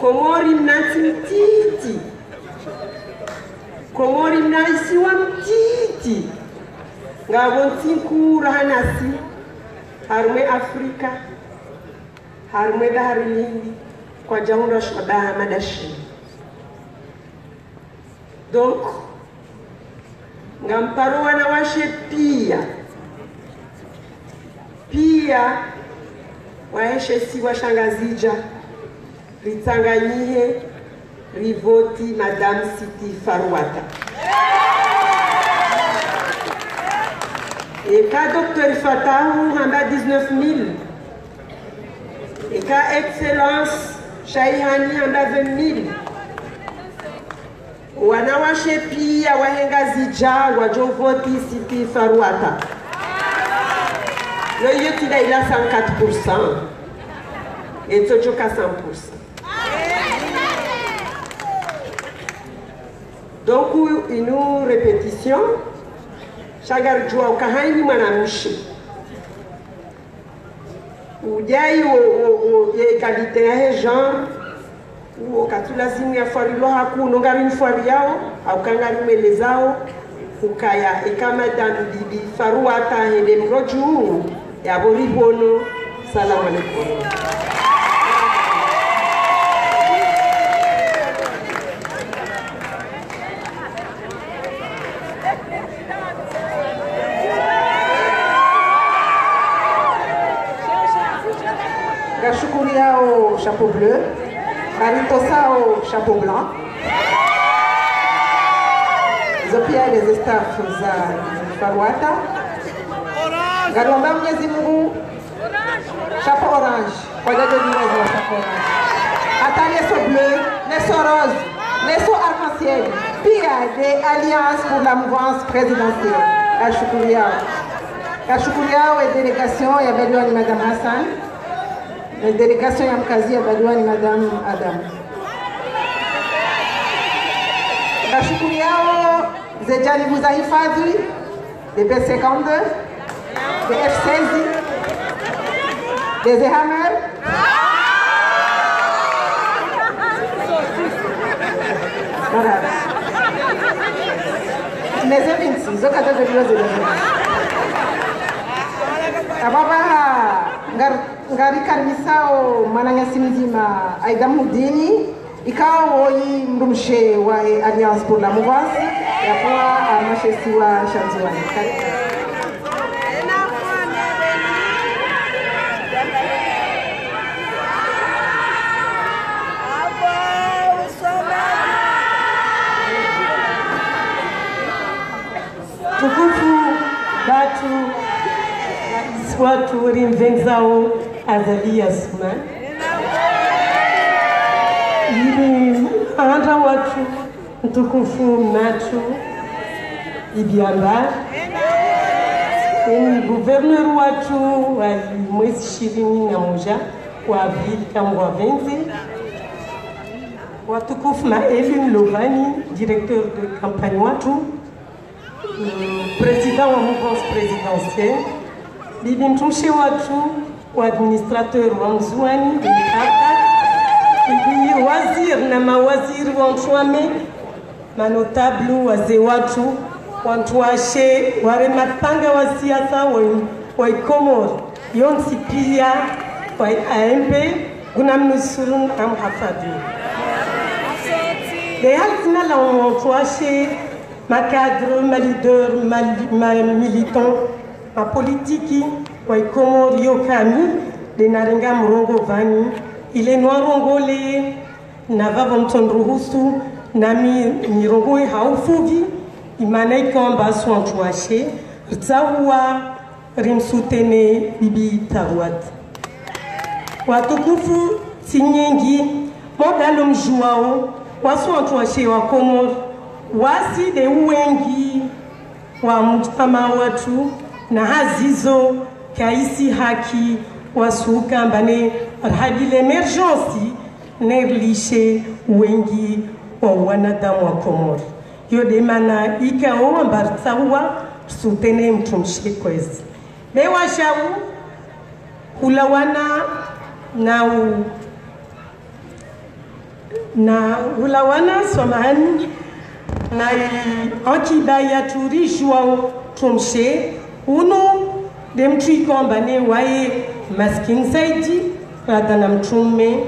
Komori mna ntsi ntiti. Komori mna isiwa mtiti. Ngapvo ntsi nkuu raha nasi, harumwa Afrika, harumwa bahari Hindi, kwadjahundra shabaha madashini. Donc, ngamparo wanawashe pia, pia, wahe she isiwa sha Ngazidja, ritsanganyihe, rivoti Madame Sitti Farouata. Eka Docteur Fatahu hamba dix-neuf mille. Eka Excellence Shaihani hamba vingt mille. Wanawashe pia wahe Ngazidja ngwadjo voti Sitti Farouata. Lo iyo tsi nda ila cinquante pour cent. Etso djoka cent pour cent. Donc, inu répétition, sha ngaridjuwa uka hayina mwanamshe. Udjayi wo, wo, wo, ye égalité yahe genre, uwo katsu lazimu yafwarilwa hakuu, no ngarimfwariyao, hauka ngarimwelezao, ukaya eka Madame Bibi Farouata hende mrodju, yapvo ribono. Salamu alaikum. Ngashukuriyao Chapeau Bleu, ngaritosao Chapeau Blanc. Zo pia les staff za Farouata. Ngaromba Mwenyezi Mungu, chapeau orange. Kwa djadjo di mwezi wa chapeau orange. Hata leso bleu, leso rose, leso arc-en-ciel. Pia de Alliance pour la mouvance présidentielle. Ngarishukuriao. Ngarishukuriao e délégation ya Badouani Madame Hassan. E délégation ya Mkazi ya Badouani Madame Adam. Ngarishukuriao ze djanibu za hifadhwi. Des B cinquante-deux, des F seize, des Hammer. Voilà. Des M vingt-six, zo kata de biloze de. Apvapvaha, ngar-, ngarikaribisao mwananyasi mdzima, Aida Mhoudini, ikao woyi mdrumshe wa, eh, Alliance pour la Mouvance, yapvo amashesiwa sha Ndzuwani. Karibu. Tukufu batru, rais watru rimvendzao Azali Assoumani. Ili handa watru mtukufu matru Bibi Amba. Ili gouverneur watru wa mwezi ishirini na moja wa avril kamwe wa vingt. Watukufu ma élus mlovani, directeur de campagne watru, président wa mouvance présidentielle, bibi mtrumshe watru, wa administrateur wa Ndzuwani, bibi Kaka, bibi waziri na mawaziri wa ntwame, manotable, wazee watru, wantru washe, ware mapanga wa siasa, wa, wa Komori, yontsi pia, wa A M P, nguna mnusuru na mhafadhi. De hali zina la wantru washe, ma cadre, ma leader, ma, ma militant, ma politique, wa Komori yo kami, de narenga mrongoo vani, ile nwarongole, na vavo mtsoniruhusu, nami nirongoe ha ufuvi, imana ikao amba si wantru washe, ritsaua, rimsoutenir bibi Tharwat. Watukufu, tsi nyengi, modalo mjuao, wasi wantru washe wa Komori, wasi de uwengi wa mujtama watru, na hazizo, kaisi haki, wasi uka amba ne rahadi l'émergence, ne rilishe uwengi wa wanadamu wa Komori. Yo de mana ikao amba ritsaua, ritsoutene mtrumshe kwezi. Be wajau, hulawana na u-, na hulawana, samahani, na i ankiba yatru rijuao mtrumshe, unu de mtru ikao amba ne waye maskini zaidi, rada na mtrume,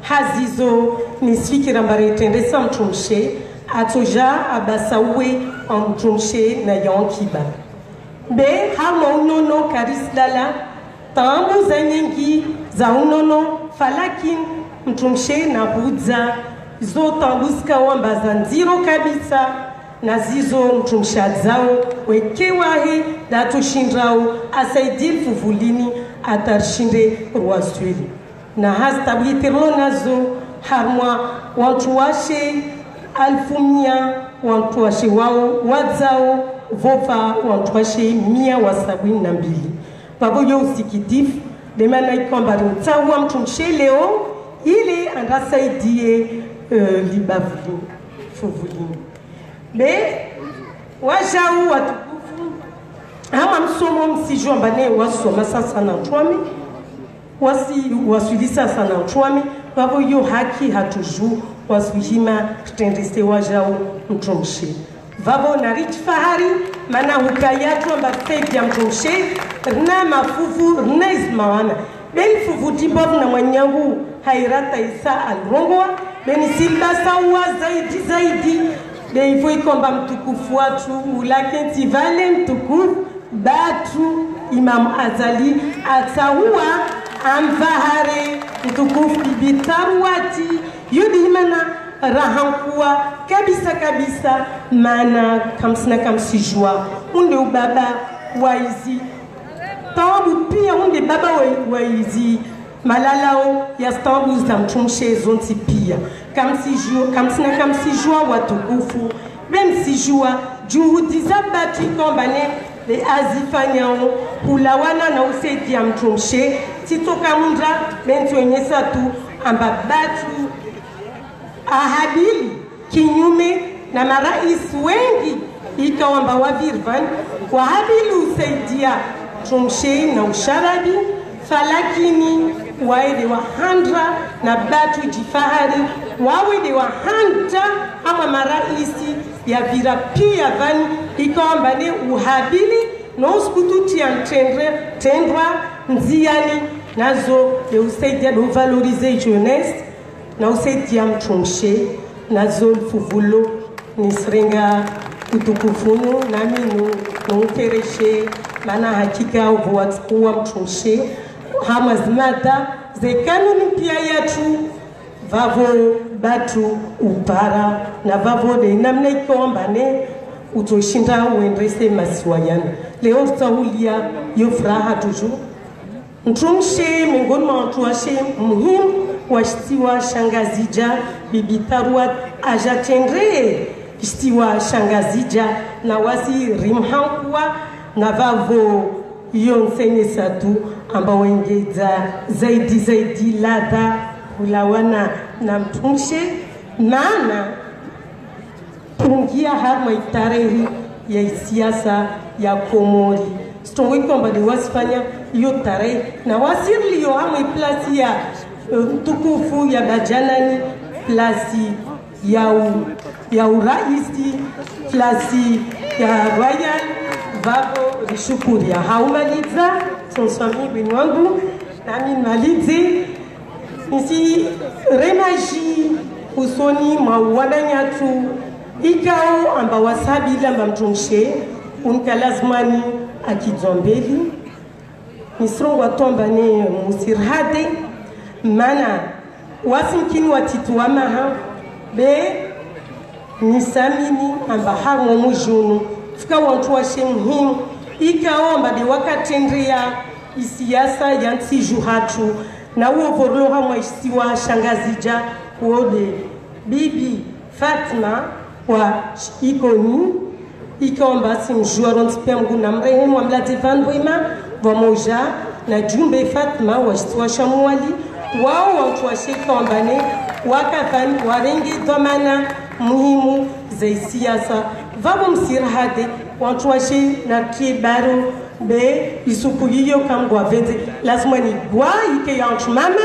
hazizo nisifikira amba ritrendesa mtrumshe, atsoja abasa uwe wa mtrumshe na ya ankiba. Be, harumwa unono karisilala, taabu za nyengi za unono, falakin mtrumshe na hudza, zo taabu zikao amba za ndziro kabisa, na zizo mtrumshe adzao, weke wahe, datsushindrao, asaidie lifuvu lini, ata rishinde rwaswili. Na ha stabilité rilo nazo, harumwa wantru washe alfu mia, wantru washe wao wadzao, vopva wantru washe mia wa sabini na mbili. Vavo yo usikitifu, de mana ikao amba rimtsaua mtrumshe leo, ile anda asaidie, eh, libavu lini, lifuvu lini. Be, wajau watukufu, hama msomo msijua amba ne wasoma sasa na ntwame, wasi, waswili sasa na ntwame, vavo yo haki hatru ju, wasi uhima ritrendese wajau mtrumshe. Vavo na rijifahari, mana hukaya tru amba saidia mtrumshe, rina mafuvu, rina izimawana. Be lifuvu dimbovu na mwananyangu Hairata Isa alirongoa, be nisilibasa uwa zaidi zaidi, be ivo ikao amba mtukufu watru, ula kentsi vale mtukufu, batru, Imam Azali, atsaua, amvahare, mtukufu bibi Tharwati, yo de imana rahankua, kabisa kabisa, mana kamsina kamsijua, unde ubaba, waizi, Taabu pia unde baba wa, wa izi malalao ya taabu za mtrumshe zontsi pia. Kamsijua, kamsina kamsijua watukufu. Be msijua, juhudi za batwi kombane, be azifanyao, hulawana na usaidia mtrumshe, tsitoka mundra, be ntsuenyesa tu, amba batwi ahabili, kinyume na marais wengi, ikao amba wapviri pvanu, wahabili usaidia mtrumshe na ushababi, falakini waende wahandra na batwi djifahari, waende wahandra hama marais yapvira pia pvanu, ikao amba ne uhabili, no usukutu tia ntrendre, trendwa, ndziani, nazo, de usaidia, de uvaloriser jeunesse, na usaidia mtrumshe, nazo lifupvulo, nisirenga utukufu unu, nami nu, nu mtereshe, mana hakika uvo watukuwa mtrumshe, hama zimada, ze kanuni pia yatru, vavo batru upara, na vavo de namna ikao amba ne, utsoshinda uendrese masiwa yanu. Leo rutsahulia, yo furaha toujours. Mtrumshe, miongoni mwa wantru washe muhimu wa shisiwa sha Ngazidja, Bibi Tharwat aja trendre shisiwa sha Ngazidja, na wasi rimhankuwa na vavo yo ntsenyesa tu amba wengedza zaidi zaidi ladha hulawana na mtrumshe, mana ungia harumwa itarehi ya isiasa ya Komori. Sitrongo ikao amba de wasifanya iyo tarehi. Na wasiriliyo harumwa iplasi ya, eh, ntukufu ya Badjanani, plasi ya u-, ya uraisi, plasi ya Royal, vavo rishukuria. Haumalidza, François Mibin wangu, nami malidze, nisi renaji usoni mwa wananyatru, ikao amba wasabila amba mtrumshe, unika lazimani akidzwa mbeli. Nisirongoa tu amba ne musirihade, mana wasi mkini watiti wa maha, be nisamini amba harumwa mujunu, fika wantru washe muhimu, ikao amba de wakatrendreya isiasa ya ntsi ju hatru, na uwo vorolo harumwa ishisiwa sha Ngazidja, uwo de Bibi Fatma wa Ikoni, ikao amba simjua rontsi pia Mngu namrehemu amlaze pvahanu pvwema, pvamoja na Djumbe Fatma wa shisiwa sha Mwali, wao wantru washe ikao amba ne, wakapvani warenge dhwamana muhimu za isiasa. Vavo msirihade, wantru washe na kibaro, be isuku iyo kamgwa pvendze, lazima ni gwa ike ya wantru mama,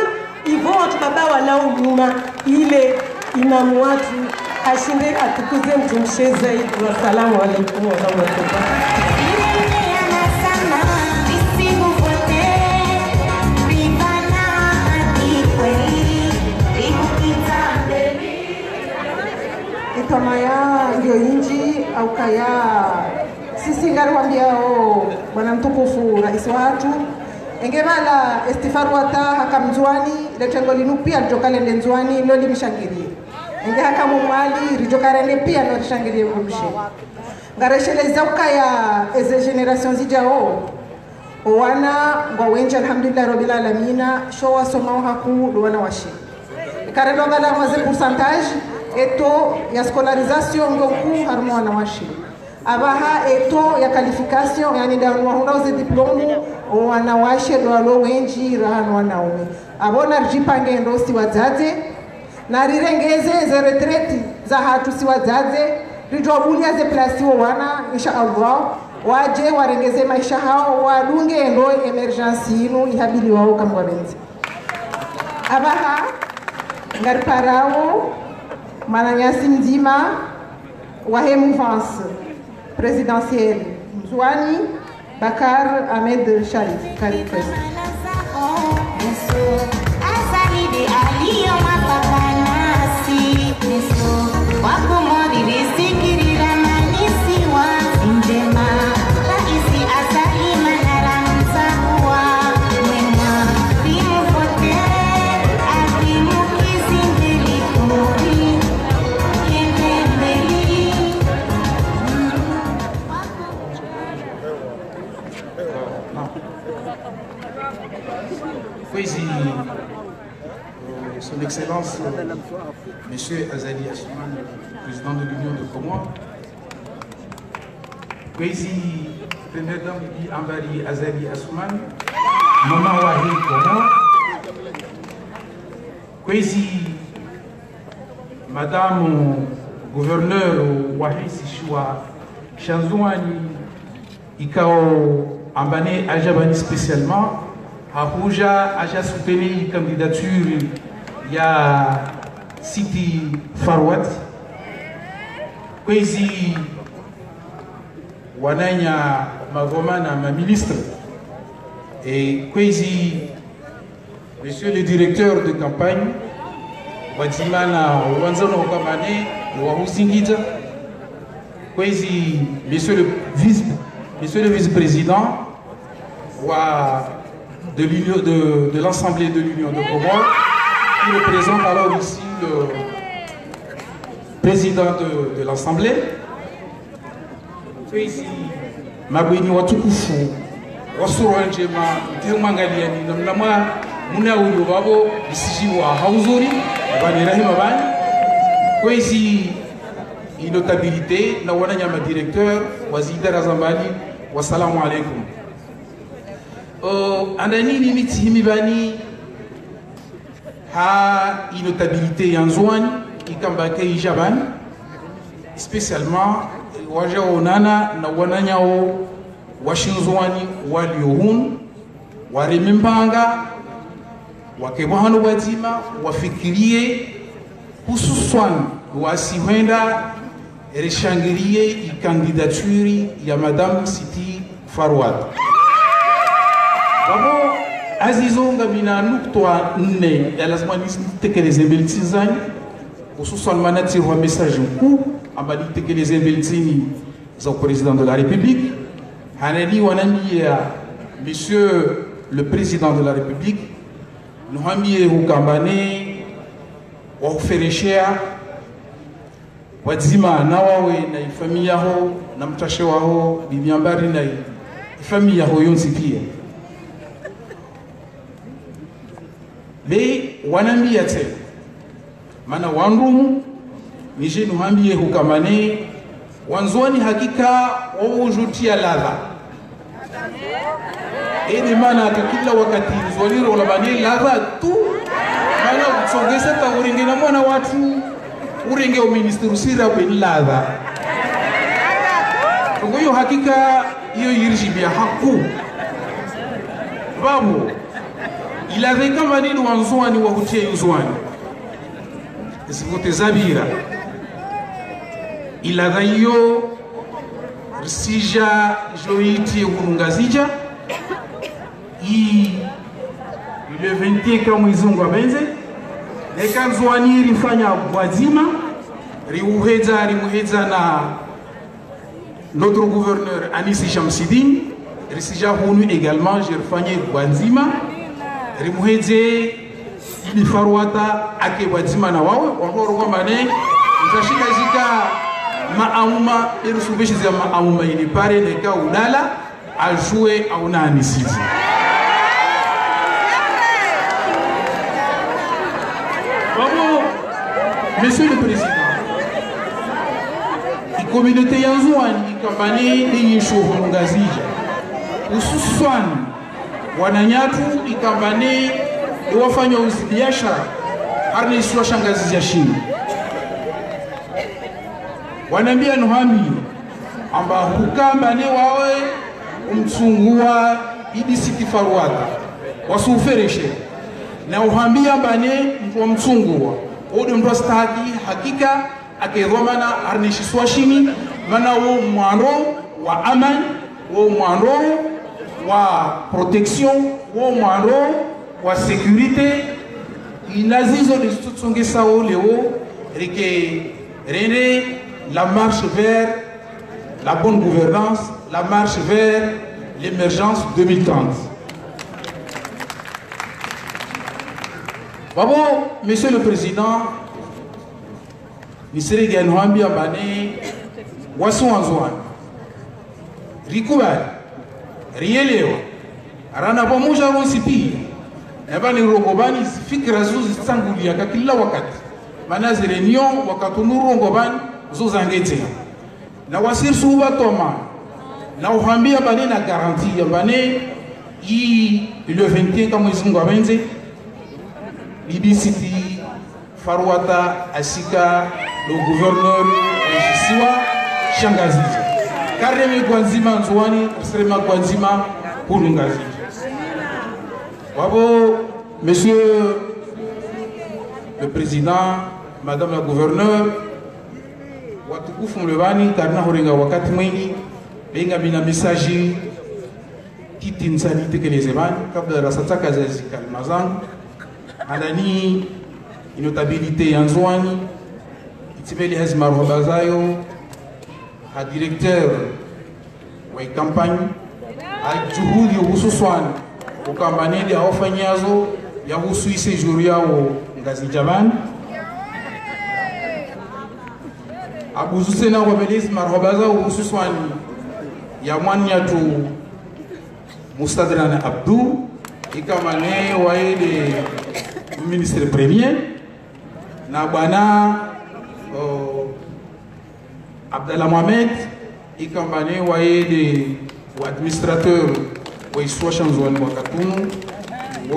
ivo wantru baba walao nyuma, ile imamu watru ashinde atukuze mtrumshe zaidi. Wassalamu alaikum warahmatullahi. Itamaya ngiyo indji, au kaya, sisi ngariwambiao bwana mtukufu raisi wahatru, enge pvala Esti Farwata haka Mndzuani, le tengo linu pia lidjoka lende Ndzuani, lo limshangirie. Enge haka Mwali, ridjoka rende pia no rishangirie mtrumshe. Ngaresheleza ukaya eze génération zidjao, owana ngwa wendji, alhamdulillahi rabbil alamina, sho wasomao hakuu ndo wana washe. Eka rendo angalia harumwa ze pourcentage, e taux ya scolarisation ngiyo nkuu harumwa wana washe. Apvaha e taux ya qualification, yaani nda wanu wahundrao ze diplôme, owana washe ndo walo wendji raha no wanaume. Apvo naridjipange ndo si wadzadze, na rirengeze ze retraite zahatru si wadzadze, ridjobulia ze plasi wo wana, insha Allah, wadje warengeze maesha hawo, wadunge ndo émergence inu ihabiliwao kamgwa pvendze. Apvaha, ngariparao mwananyasi mdzima wahe mouvance présidentielle Ndzuani, Bacar Ahmed Sharif, Karim Fest. Kwezi, euh, Son Excellence, euh, Monsieur Azali Assoumani, président de l'Union des Comores. Kwezi, Première Dame Bibi Ambari Azali Assoumani, mama wahe Komori. Kwezi, Madame Gouverneur wahe isiwa sha Ndzuani, ikao amba ne aja pvanu spécialement, hahuja aja soutenir candidature ya Sitti Farouat. Kwezi wananya madhwamana, ma ministres, e kwezi Monsieur le directeur de campagne, pvwadzima na wandzani wa kamane, wa huzingidza. Kwezi, monsieur le vice, monsieur le vice-président wa, de l'union, de, de l'Assemblée de l'Union des Comores, qui représente alors ici le président de, de l'Assemblée. Kwezi, mabwenyi watukufu, wa sura ndjema, nte mwangaliyani, namna mwa muna uyo pvapvo, isijiwa ha uzuri, pvani rahima pvani. Kwezi, i notabilité, na wananya ma directeurs, wa zidara za mbali, wassalamu alaikum. Euh, andanini nitsihimi pvani, ha i notabilité ya Ndzuani, ikamba ke ija pvanu, spécialement, eh, waja onana na wananyawo wa shindzuani walio hunu, wareme mbanga, wake pvahanu pvwadzima, wafikirie, hususwan wasi hwenda rishangirie i candidature ya Madame Sitti Farouata. Pvapvo azizo ngamina nukta nne ya lazima nitekeleze mbeli tsindzani, hususwan mana tsihwa message nkuu, amba nitekeleze mbeli tsini za Président de la République. Hanani wanambia, Monsieur le Président de la République, nuhambie hukamba ne wahufereshea, pvwadzima na wawe na ifamiyi yaho, na mtrashe waho, Bibi Ambari na i-, ifamiyi yaho yontsi pia. Be wanambia tsena, mana wandrumu, nije nuhambie hukamba ne, Wandzuani hakika wawo ujutia ladha. Ede mana hata kila wakati Ndzuani rola pvani ladha tu. Mana utsongesa ta urenge na mwana watru, urenge o ministre usira pveni ladha. Tongo iyo hakika iyo yirijibia haku. Pvapvo, iladha ikamba nini Wandzuani wahutia Ndzuani. Ezi vote zapvira. Iladha iyo risija joiti hunu Ngazidja. I le vingt et un ka Mwenyezi Mungu apvendze. Neka Ndzuani rifanya pvwadzima, riuhedza, rimuhedza na notre gouverneur Anissi Chamsidine, risija hunu également, je rifanye pvwadzima, rimuhedze Bibi Farouata ake pvwadzima na wawe, wahoro kwamba ne, mtashika zika maamuma, erusubishiza maamuma ile pare neka ulala, ajue auna Anissi. Pvapvo, Monsieur le Président, i communauté ya Ndzuani ikamba ne, ne yisho hunu Ngazidja. Hususwan, wananyatru ikamba ne, ne wafanya uzi biashara, harina isiwa sha Ngazidja shinu. Wanambia nuhambie, amba hukamba ne wawe umtsungua Bibi Sitti Farouata, wasufereshe. Na uhambia amba ne mtru wa mtsungua, ode mtru wa staki, hakika, ake dhwamana, harina ishisiwa shini, mana wo mwandro wa amani, wo mwandro wa protection, wo mwandro wa sécurité, ina zizo nizitutsongesa wo leo, rike rende la marche vers la bonne gouvernance, la marche vers l'émergence deux mille trente. Pvapvo, Monsieur le Président, nisirege nuhambia amba ne wasi Wandzuani. Rikubali, rielewa, rana pvwamoja wontsi pia, Na pvanu rongowa pvanu zifikira zo zitsanguliwa ka kila wakati. Mana ze réunion wakati unu rongowa pvanu zo zangedzeha. Na wasi risu ubatoma. Na uhambia pvanu na garantie ya pvanu i le vingt et un ka Mwenyezi Mungu apvendze. Bibi Siti Faruata asika ndo gouverneur wa shisiwa sha Ngazidja. Kareme kwa ndzima Ndzuwani, kareme kwa ndzima hunu Ngazidja. Wapvo, Monsieur le Président, Madame la Gouverneure, watukufu mlo pvanu, karina hurenga wakati mwinyi, be ngami na message titi nitsaha nitekeleze pvanu, kabla rasataka zezi kalima zangu. Handani i notabilité ya Ndzuwani, itsimeli hazi marahaba zayo, ha directeur wa i campagne, ha juhudi hususwani, ukamba nende hawafanyazo ya husu i séjour yawo Ngazidja pvanu. Abuzu tsena wabelezi marahaba zawo hususwani ya mwananyatru Mustadran Abdou, ikamba ne waye nde ministre premier, na bwana, o, Abdallah Mohamed, ikamba ne waye nde wa administrateur wa isiwa sha Ndzuwani wakati unu,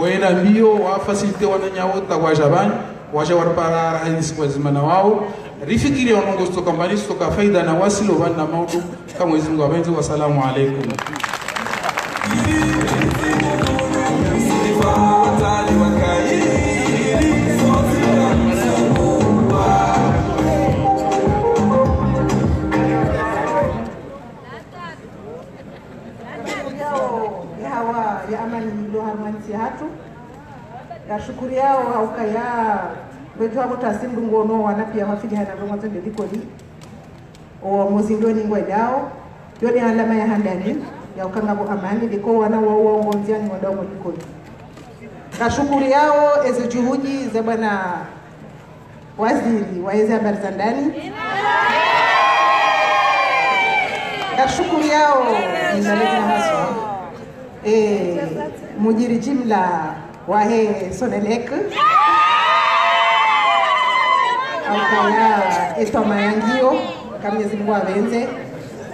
wayenda mbio, wa facilité wananyawo ta waja pvanu, waja waripara raha nisi kwa zimana wawo, rifikiri ya unongo zitsoka mbali, zitsoka faida na wasi lo pvanu na maudu, ka Mwenyezi Mungu apvendze. Wassalamu alaikum. Yao, ya hawa, ya amani ilo harumwa ntsi hatru. Ngashukuriyao, ha ukaya, wetu hapvo tasi mdru ngono, wana pia mafili hana mdru mwatsonde likoli. O mozindoni ngwendao, yo ni alama ya handani, ya ukanga pvo amani, liko wana wa uongo ndziani ngwendao mwa likoli. Ngashukuriyao, eze juhudi, ze bwana waziri wa eze habari za ndani. Ngashukuriyao, nizalezi na haswa. E, mudiri jimla wahe Sonelec. Akaya, etwama yangiyo, ka Mwenyezi Mungu apvendze.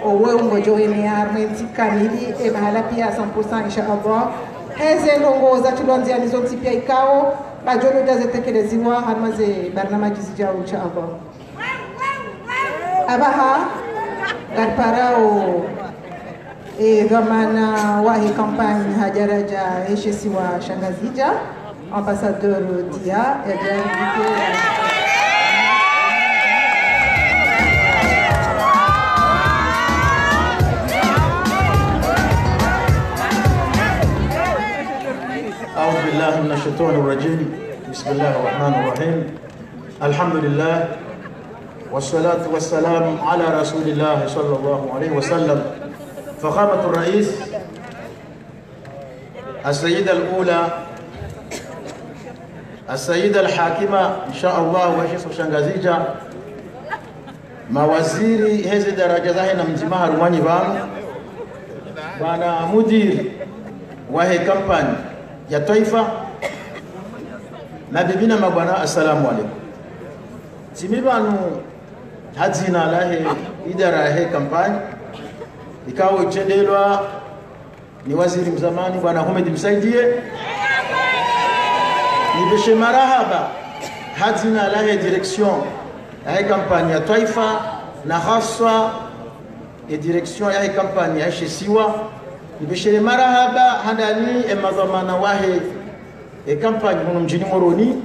Owe ungojo wene ya harumwa entsi kamili, e mahala pia cent pour cent, insha Allah. Heze ndrongoo zatrilwa ndziani zontsi pia ikao, ngajo nuda zetekeleziwa, harumwa ze barnamaji zijao, insha Allah. Apvaha, ngariparao, e, dhwamana wahe campagne ha daraja yahe shisiwa sha Ngazidja, ambassadeur Dia, yaje ya invité. أعوذ بالله من الشيطان الرجيم. بسم الله الرحمن الرحيم. الحمد لله، والصلاة والسلام على رسول الله صلى الله عليه وسلم. فخامة الرئيس، السيدة الأولى، السيدة الحاكمة، إن شاء الله، wahe shisiwa sha Ngazidja, mawaziri heze daraja zahe na mdzima harumwa nyi pvanu, bwana mudiri wahe campagne ya twaifa, mabibi na mabwana, assalamu alaikum. Tsi mi pvanu ha dzina lahe idara yahe campagne, ikao itrendelwa ni waziri mzamani, bwana Houmed Msaidié. Nipveshe marahaba ha dzina lahe direction yahe campagne ya twaifa, na haswa e direction yahe campagne yahe shisiwa. Nipveshe marahaba handani e madhwamana wahe e campagne hunu mdjini Moroni,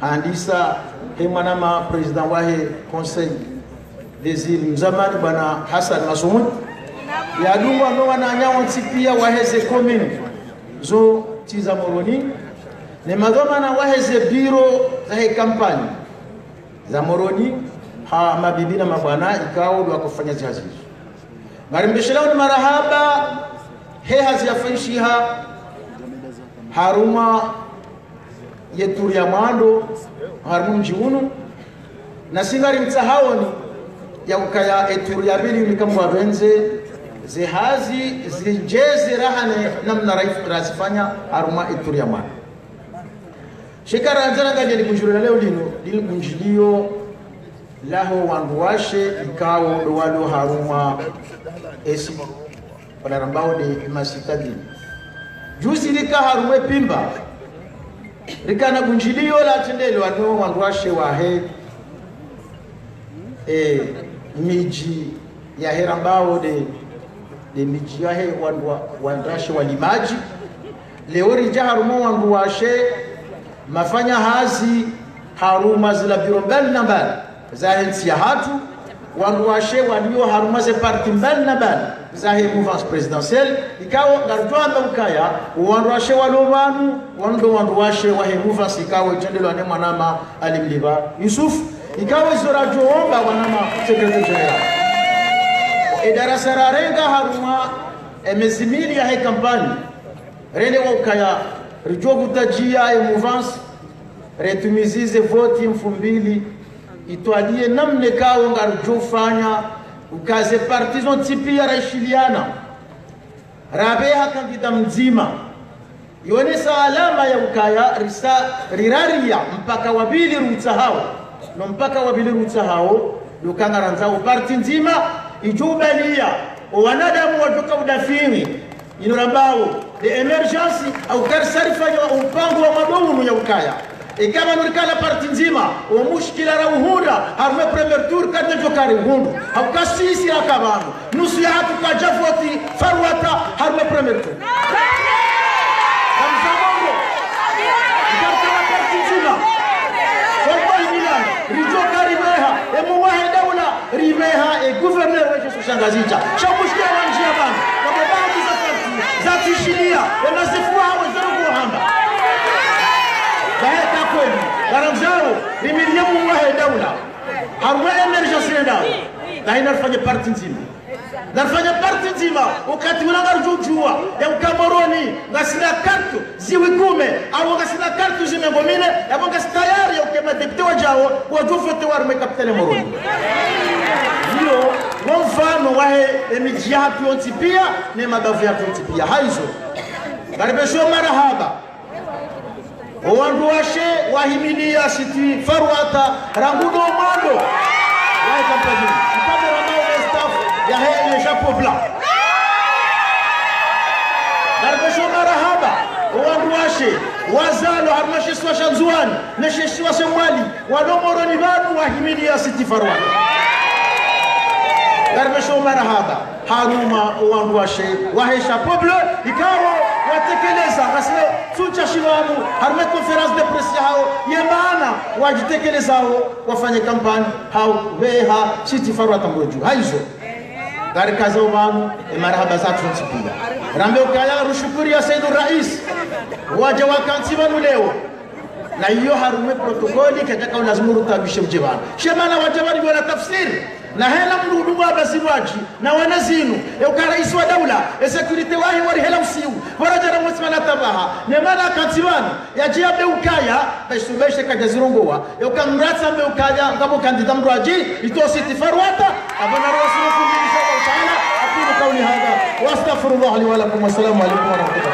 handisa he mwanama président wahe Conseil des îles mzamani, bwana Hassan Massoumou, yadungwa no wananya wontsi pia waheze commune zontsi za Moroni, ne madhwamana waheze bureau zahe campagne za Moroni, ha mabibi na mabwana, ikao ndo wakofanya zihazi zo. Ngarimbeshelao ni marahaba he hazi yafanyishiha harumwa ye turu ya mwando, harumwa mdji unu, nasi ngarimtsahaoni ya ukaya e turu ya pvili inu, ka Mungu apvendze, ze hazi zindjeze raha ne namna rai-, razifanya harumwa e turu ya mwando. Sheka randza rangalie libundjilio la leo linu, linu libundjilio laho wandru washe ikao ndo walo harumwa esi, wala rambao nde masitadini. Juzi rika harumwa Pimba, rika na bundjilio la tendelo ano wandru washe wahe, e, midji yahe rambao nde, nde midji yahe wandru wa, wandru washe walimadji. Leo ridja harumwa wandru washe mafanya hazi harumwa zila biro mbali na mbali zahe ntsi yahatru, wandru washe walio harumwa ze parti mbali na mbali zahe mouvance présidentielle, ikao ngaridjo amba ukaya, wandru washe walo pvanu, wanu ndo wandru washe wahe mouvance ikao itrendelwa ne mwanama Ali Mliba Yusuf, ikao izo radjo omba wanama secrétaire général. E darasa rarenga harumwa e mezi mili yahe kampanyi, rende wa ukaya ridjo kutadjia e mouvance, retumizize voti mfumbili, itwalie namna ikao ngaridjo fanya, ukaze parti zontsi pia raishiliana, rabeha kandida mdzima. Yonesa alama ya ukaya risa riraria mpaka wa pvili rutsahao. No mpaka wa pvili rutsahao, ndo uka ngarandzao parti ndzima idjo ubalia o wanadamu wadjoka udafini inu rambao nde émergence, au karisarifanya wa mpango wa mado unu ya ukaya, eka pvanu rikana parti ndzima, o mushkila rauhundra harumwa premier tour karidjadjo kari uhundru. Hauka sisi raka pvanu, nusu yahatru kwadja voti Farwata harumwa premier tour. Kamza mongo. Eka rikana parti ndzima, wallahi billahi, ridjo kari beha e muwahe daula, ribeha e gouverneur wa Shangazidja. Sha mushkila wandjia pvanu, kama baadhi za parti zatsishilia, e mazefu wahawe zero kuhamba. Bahe ka kweli, ngarandzao rimilie muwahe daula harumwa émergence yendao, na ina rifanye parti ndzima. Narifanye parti ndzima, wakati ula ngarudjudjua ya uka Moroni ngasina kartu ziwi kume, au ngasina kartu zimengo mine, yapvo ngasi tayari ya uka e madepite wadjao wadjo vote harumwa e kapitali ya Moroni. Iyo, wo mfano wahe e midji yahatru yontsi pia, ne mabavu yahatru yontsi pia. Haizo, ngaripvesho marahaba o wandru washe wahimilia Siti Farwata rangu ndo mwando wahe kampanyi. Mpaka rambao le staff yahe le chapeau blanc. Ngaripvesho marahaba o wandru washe wazalwa harumwa she isiwa sha Ndzuwani ne she isiwa sha Mwali, walo Moroni pvanu wahimilia Siti Farwata. Ngaripvesho marahaba harumwa o wandru washe wahe chapeau bleu, ikao watekeleza, ngasina tsuntsha shipvanu harumwa e conférence de presse yahao, ye maana wadjitekelezao, wafanye kampanyi, hau pveha Siti Farwata mbo dju. Haizo, ngarikazao pvanu e marahaba zahatru zontsi pia. Rambe ukaya rushukuriya Saidu Rais, wadja wakantsi pvanu leo. Na iyo harumwa e protokoli, kadjaka ulazimu rutabishe udje pvanu. She maana wadja pvanu yo na tafsiri. Na hena mdru udungu amba zilwadji, na wana zinu, e uka raisi wa daula, e sécurité wahe wari hela usiu, pvo radja ra motsi mana tabaha, ne maana akantsi pvanu, yadje yambe ukaya, baisubeshe kadja zirongowa, e uka mratsa mbe ukaya, ngapvo kandida mdru adji, ito Siti Farwata, apvo na rasulu kumilisha wa taala, أقول قولي هذا، وأستغفر الله لي ولكم، والسلام عليكم ورحمة الله.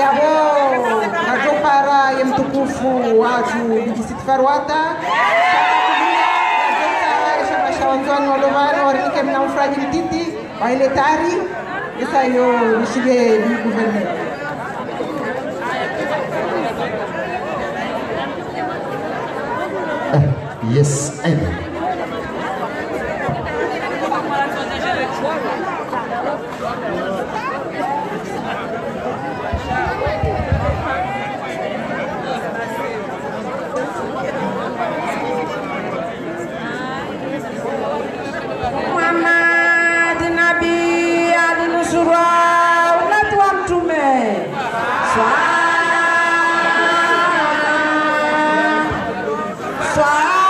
Yapvo ngadjo para ye mtukufu watru Bibi Siti Farwata. Sha Wandzuwani walo pvanu warinike mna mfranyi mtiti, waile tari, esa yo nishike bi gouverneur. Yes, and Muhammad Nabi alinusuru umati wa Mtrume. Swa-, swa-,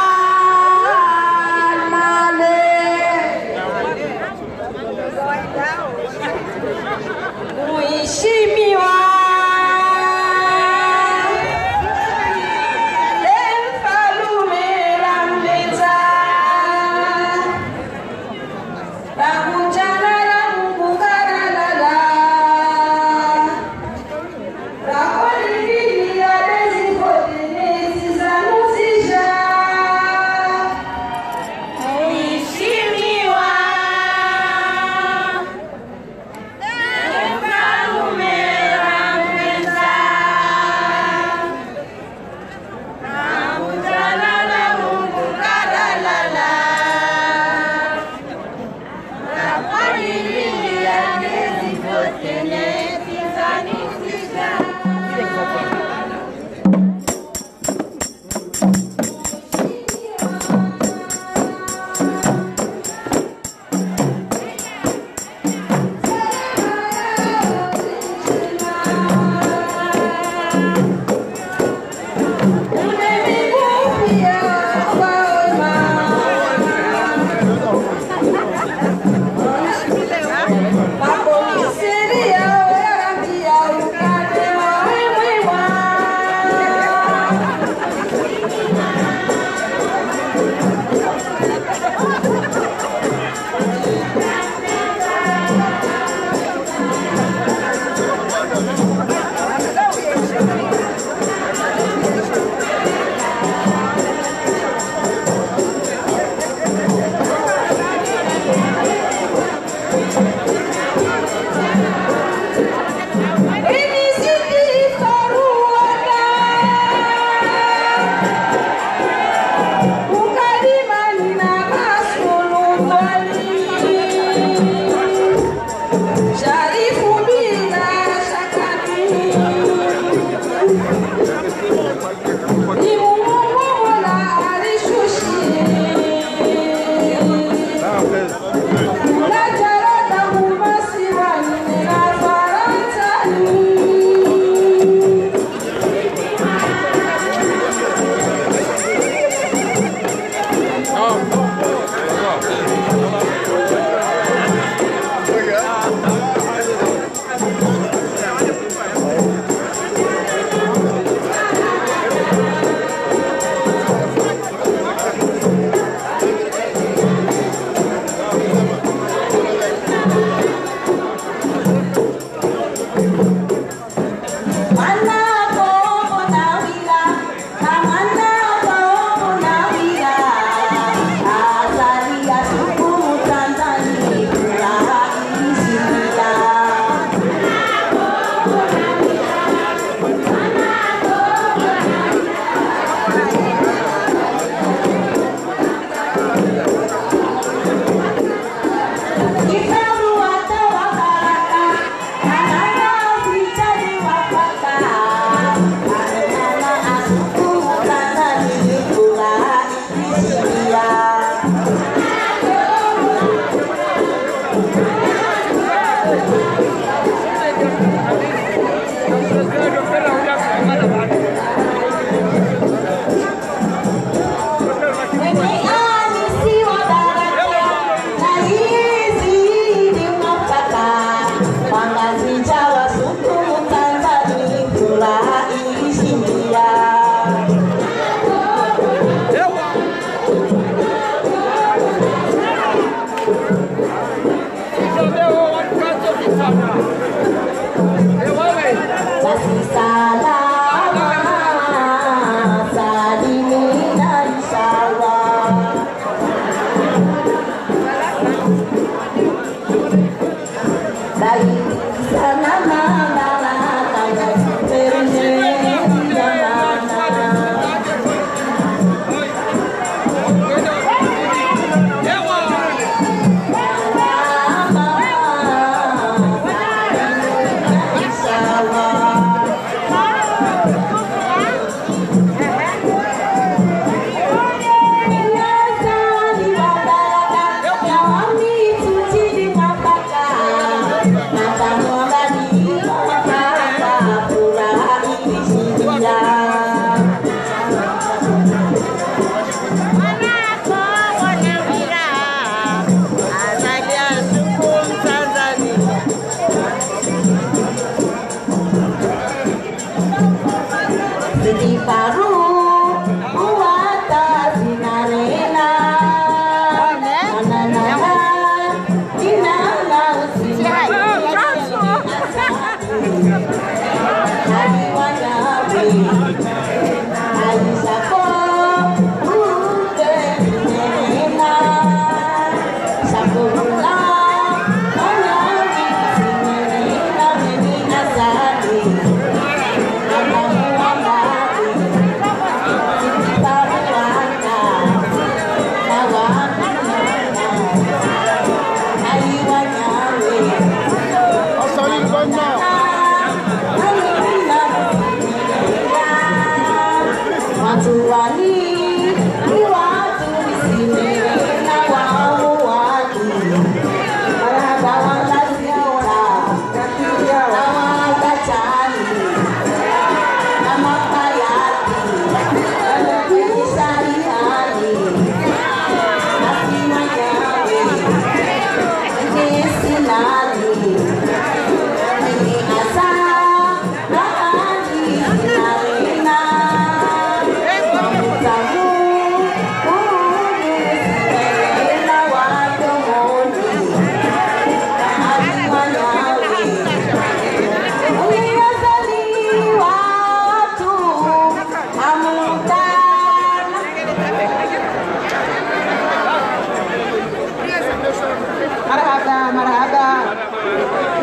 Marahaba, marahaba.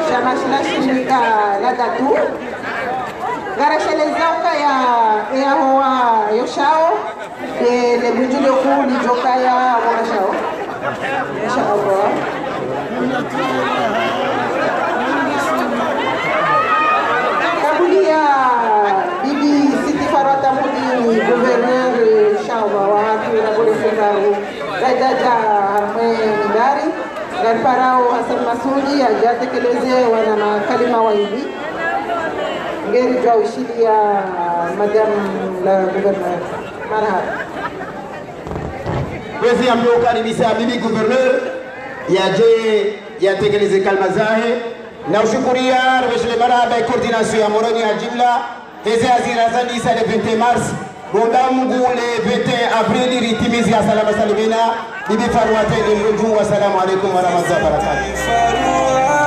Shama shila shimika la tatu. Ngarasheleza ukaya, e yahowa yo shao, e le bundju le kuu lidjokaya mwana shao. Insha Allah. Kabla ya Bibi Sitti Farouata Mudini, gouverneur, insha Allah, wahatru, na bole fundaru, radjadja harumwa ye mimbari. Ngariparao Hassan Massoudi yadje yatekeleze wana makalima wayili. Ngeri djwa ushiliya Madame la Gouverneur. Marahaba. Kwezi yambe ukaribisa Bibi Gouverneur yadje yatekeleze kalima zahe. Na ushukuriya, rubeshele marahaba ye coordination ya Moroni ya jimla. Eze hazira zandisa le vingt et un mars, romba Mungu le vingt et un avril ritimizi ya salama salimina. Bibi Farouata, ende mdru, wassalamu alaikum warahmatullahi wabarakatuh.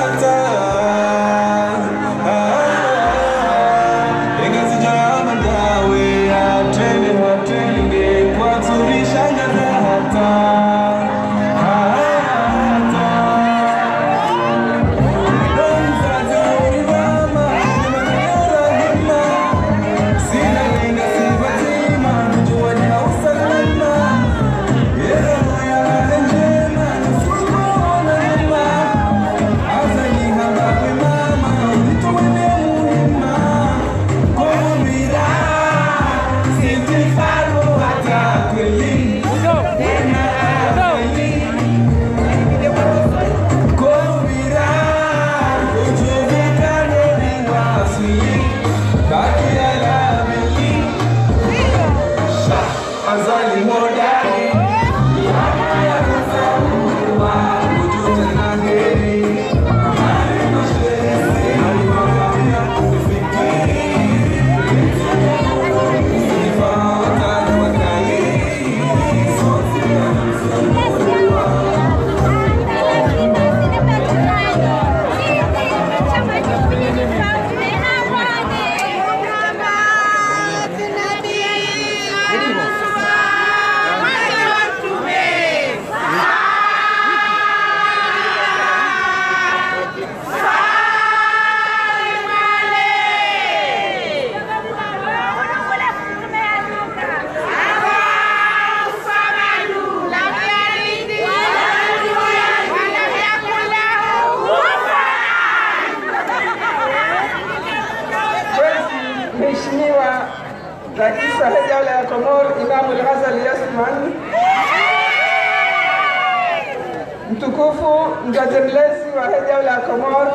Mtukufu mdzadze mlezi wahe daula ya Komori,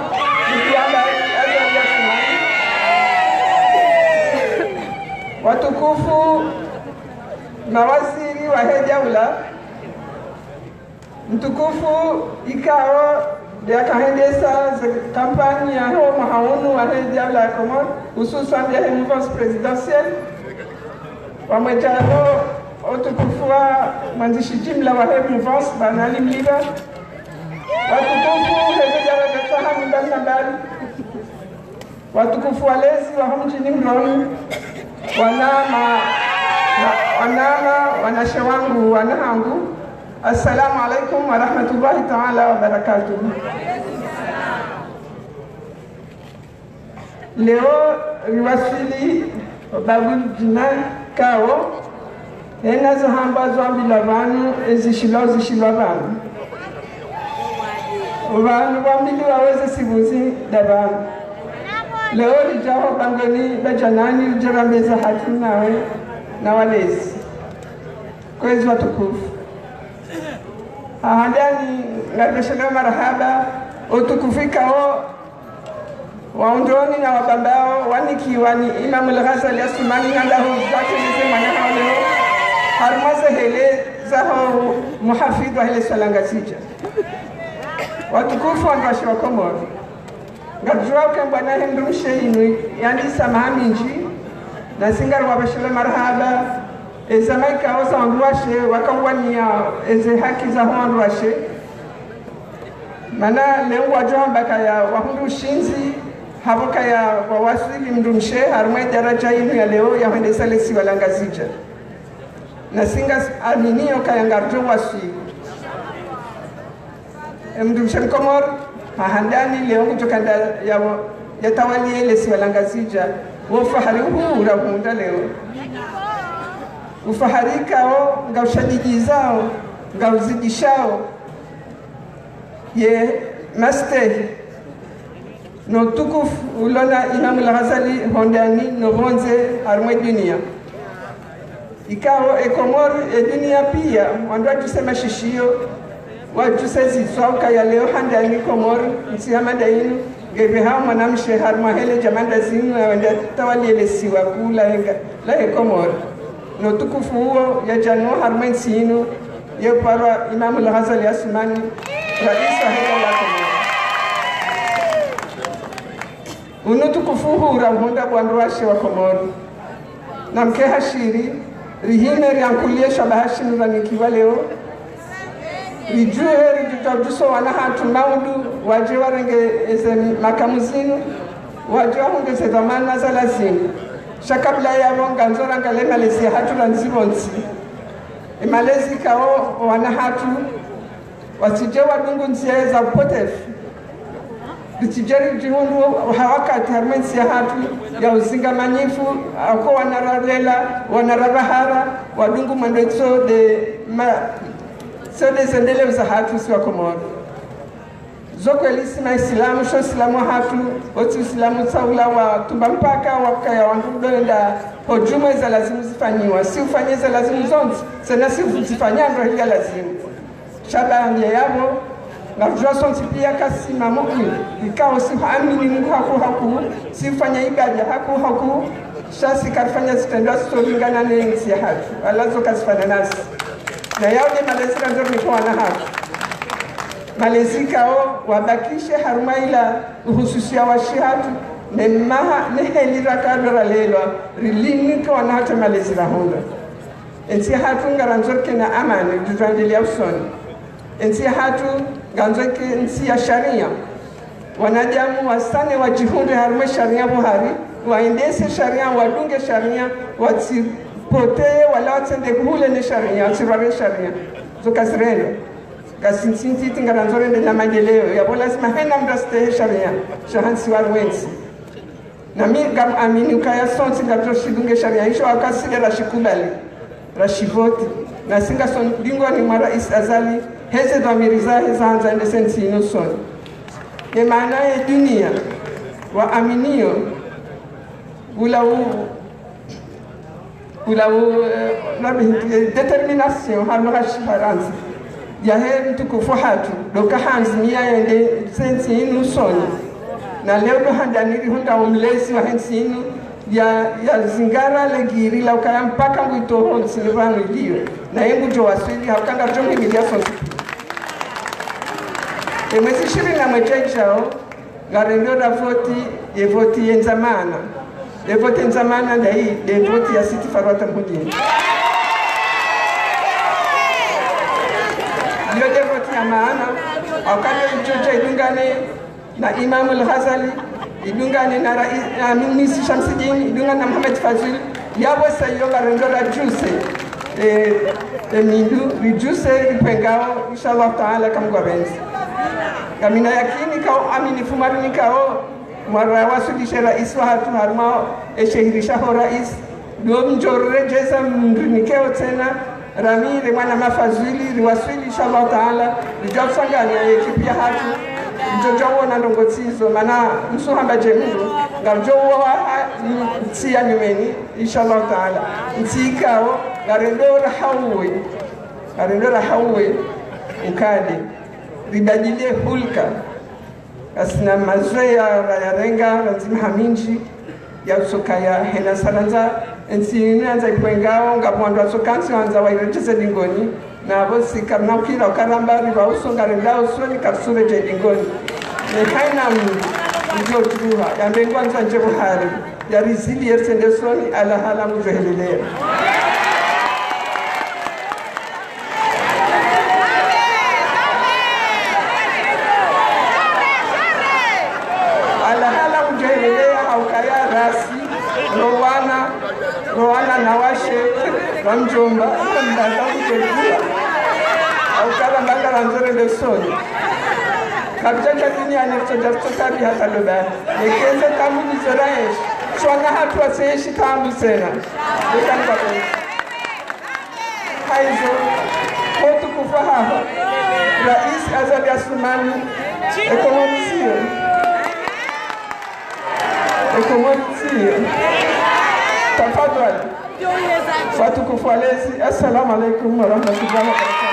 bibi Azali Assoumani. Watukufu mawaziri wahe daula. Mtukufu ikao nde yakahendesa ze kampanyi yaho mwaha unu wahe daula ya Komori, hususwani yahe mouvance présidentielle. Wamwedjalo, utukufu wa mwandzishi jimla wahe mouvance, bwana Ali Mliba. Watukufu heze daraja za hanyu mbali na mbali. Watukufu walezi wa homdjini Moroni. Wanama, wa-, wanama, wanashe wangu, wana hangu. Assalamu alaikum wa rahmatullahi ta'ala wa barakatuh. Leo riwaswili Babul Jinan ikao, hena zo hamba zo ambilwa pvanu, ezishilwa, zishilwa pvanu. Pvanu pvambiliwa weze sibuzi nda pvanu. Leo ridja ho bangweni ba Janani, ridje rambe za hatru nawe, na walezi. Kwezi watukufu. Ahandani, ngaribesheleo marahaba, utukufu ikao, wa Moroni na wa Bambao, wanikiwa ni Imam Al-Ghazali Assoumani, ngandao huzakeleze mwana hao leo, harumwa ze hele zaho muhafidhu wahe lesiwa la Ngazidja. Watukufu wandruwashe wa Komori. Ngarudjuwa uka mbwana he mdrumshe inu, yandisa maha mindji, nasi ngariwabeshelea marahaba, eza maika oza wandruwashe, wakauwania eze haki zaho wandruwashe. Mana leo ngwadjo hamba kaya wahundru ushindzi, hapvo kaya wawaswili mdrumshe, harumwa ye daraja inu ya leo ya hwendesa lesiwa la Ngazidja. Nasi ngasi aminio kaya ngaridjo waswili. E mdrumshe Mkomori, ahandani leo ngudjo kanda ya, yatawaliye lesiwa la Ngazidja, wo ufahari uhura uhundra leo. Ufahari ikao, ngaushadidizao, ngauzidishao, ye mastehi, no utukufu ulona Imam Al-Ghazali hondani no pvondze harumwa ye dunia. Ikao e Komori, e dunia pia, wandru wadjuse mashishio, wadjuse zitswa ukaya leo handani Komori, ntsi ya mada inu, ngepvehao mwanamshe harumwa hele dja mada zinu, ya wende yatawaliye lesiwa kuu lahe nga, lahe Komori. No utukufu uwo yadja nao harumwa ye ntsi inu, ye uparwa Imam Al-Ghazali Assoumani, rais wahe daula ya Komori. Unu utukufu uhura uhundra bo wandruwashe wa Komori. Na mke hashiri, rihime riankuliye shabaha shinu ranikiwa leo. Ridjuhe ridjutsaudjuso wana hatru maudu, wadje warenge eze makamu zinu, wadje wahundre ze dhwamana za lazimu. Sha kabla yapvo ngandzo rangaliye malezi yahatru randzi pvontsi. E malezi ikao wana hatru, watsidje wadungu ndzia za upotefu. Ritsidje ridjihundru ha wakati harumwa ye ntsi yahatru ya uzingamanyifu, hako wana ralela, wana rabahara, wadungu mwendo tso nde ma, tso nde zendeleo zahatru si wa Komori. Zo kweli si maislamu, sho usilamu wahatru, wotsi usilamu tsaula wa tumba mpaka, wakaya wandru ndo wenda ho djumwa eza lazimu zifanyiwa. Si ufanya eza lazimu zontsi, tsena si uzifanya ndo hindri ya lazimu. Sha baanda yapvo, ngarudjuwa sontsi pia kasi mamu'min, ikao si huamini Mungu hakuu hakuu, si ufanya ibada hakuu hakuu, sha si karifanya zitrendwa zitsolingana ne ntsi yahatru, wala zo kazifanya nasi. Na yao nde malezi randzo rinike wana hatru. Malezi ikao wabakishe harumwa ila uhususia wa shihatru, ne maha, ne heli raka ndo ralelwa, rilinike wana hatru malezi rahundra. E ntsi yahatru ngarandzo rike na amani, ridjutso endelea usoni. E ntsi yahatru ngarandzo rike ntsi ya sharia. Wanadamu wasane wadjihundre harumwa ye sharia pvo hari, waendese sharia, wadunge sharia, watsipoteye, wala watsende kuhule ne sharia, watsirware sharia. Zo kazirendwa. Ngasi ntsi ntiti ngarandzo rende na maendeleo, yapvo lazima hena mndru astehi sharia, sha hantsi harumwa ye ntsi. Nami ngam amini ukaya sontsi ngarudjo shidunge sharia isho, haka si nde rashikubali, rashivoti. Nasi ngaso dingoni mwa rais Azali, heze dhwamiri zahe zahandza yendese ntsi inu usoni. Ye maana ye dunia, waaminio, ula u, ula u, eh, rabi, eh, détermination, ha lugha ya shifarantsa. Yahe mtukufu hatru, ndo ka handzimiya yende ze ntsi inu usoni. Na leo ndo handani rihundra omlezi wahe ntsi inu, ya, ya zingara le giri la ukaya mpaka ngwitoho ntsini pvanu iliyo. Na ye ngudjo waswili, hauka ngaridjo mhimidiya sontsi. Emwezi ishirini na mwedja idjao, ngarendo ravoti, ye voti yendza maana. Ye voti yendza maana ndayi, ye voti ya Sitti Farwata Mhudjini. Iyo ye voti ya maana, hauka ndo idjo dja idungane na Imam Al-Ghazali, idungane na rai-, na Miss Shamsidine, idungane na Mohamed Fazul, yapvo sa iyo ngarendo radjuse, eh, eh, mindru, ridjuse, ripvengao, inshallah taala, ka Mngu apvendze. Ngamina yakini kao, aminifu marinikao, mwarawaswilishe rais wahatru harumwa, eshehirisha ho rais, ndo mdjo redjeza mrinikeo tsena, rami le mwana mafazwili, riwaswili, inshallah taala, ridjo usanganya ye ekipi yahatru, ridjo dja uona ndrongoo tsizo, mana msuhamba dje mndru, ngamdjo uwa ha, ntsi ya nyumeni, inshallah taala. Ntsi ikao, ngarendo rahauwe, ngarendo rahauwe, ukali, ribadiliye hulka, ngasina mazoweya ra-, yarenga, randzi maha mindji, ya utsokaya hena sarandza, entsi inu yandza ipvengao, ngapvo wandru watsoka ntsi wandza wairedjeze dingoni, na pvo si karina ukira ukaramba, ripva uso ngarendao usoni, karisuredjei dingoni. Ne haina mndru, mdjo djuha, yambe ngwandzo ndje buhari, ya rizidi ye ritsende usoni, alahala mdjo heleleya. Alahala mdjo heleleya, haukaya rasi, ro wana, ro wana na washe, wa mdjomba, mdada mdjo djuha. Haukaya mbanga randzo rende usoni. Kapvadja dja duniani, ritsodja ritsokabili hata lobani. Nekeze tabu nizo raenshi. Sha wana hatru wasenshi tabu tsena. Eka ngapvo. Haizo, ho utukufu wahaho, Rais Azali Assoumani, e Komori tsiyo. E Komori tsiyo. Tafadhali. Watukufu walezi, assalamu alaikum warahmatullahi wabarakatuh.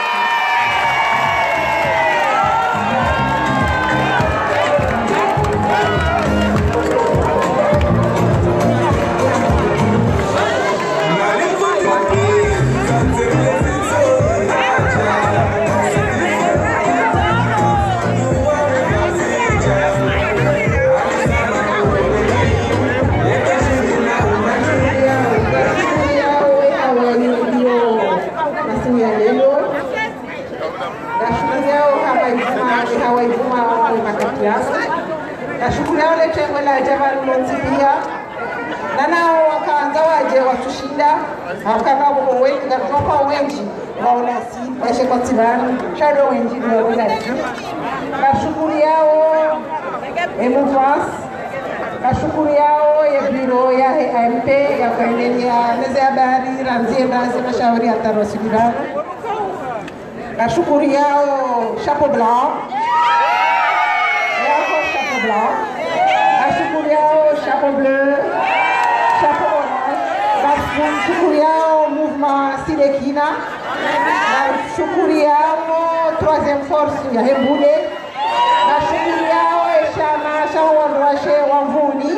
Ngashukuriyao hama ivuma, hawa ivuma wa makati yao. Ngashukuriyao le tengwe la djavani lontsi piya. Na nao wakandza wadje watsushinda, hauka ngapvo wendji, ngapvo wendji, waonasi, washe kwa tsivanu, sha ndo wendji, waonasi. Ngashukuriyao e mouvance, ngashukuriyao ye bureau yahe A M P, ya kuendelea, neze habari, randzi ye ndazi, mashauri hata rosibirana. Ngashukuriyao chapeau blanc. Yako chapeau blanc. Ngashukuriyao chapeau bleu. Chapeau orange. Ngashukuriyao mouvement Silekina. Ngashukuriyao troisième force ya Hembule. Ngashukuriyao eshama sha wandru washe wa Mvuni.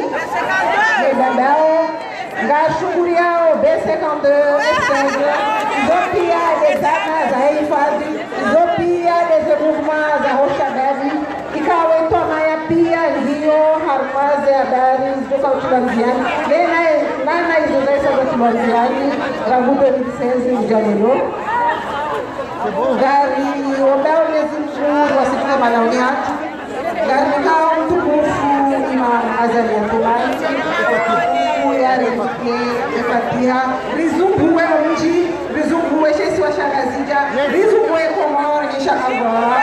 Ne Dadao. Ngashukuriyao B cinquante-deux F quinze, izo piya nde zana za hifadhi, izo piya nde ze mouvement za ho shababi, ikao e twamaya piya ngiyo harumwa ze habari zitsoka utulwa ndziani, nena, nana izo zaisa za utulwa ndziani, rangu deux mille seize udja leo. Ngari ombao Mwenyezi Mngu, wasitike malauni hatru. Ngari nikao mtukufu Imam Azali Assoumani, Mngu yarinike e Fatiha, rizunguwe omdji, rizunguwe she isiwa sha Ngazidja, rizunguwe Komori, insha Allah.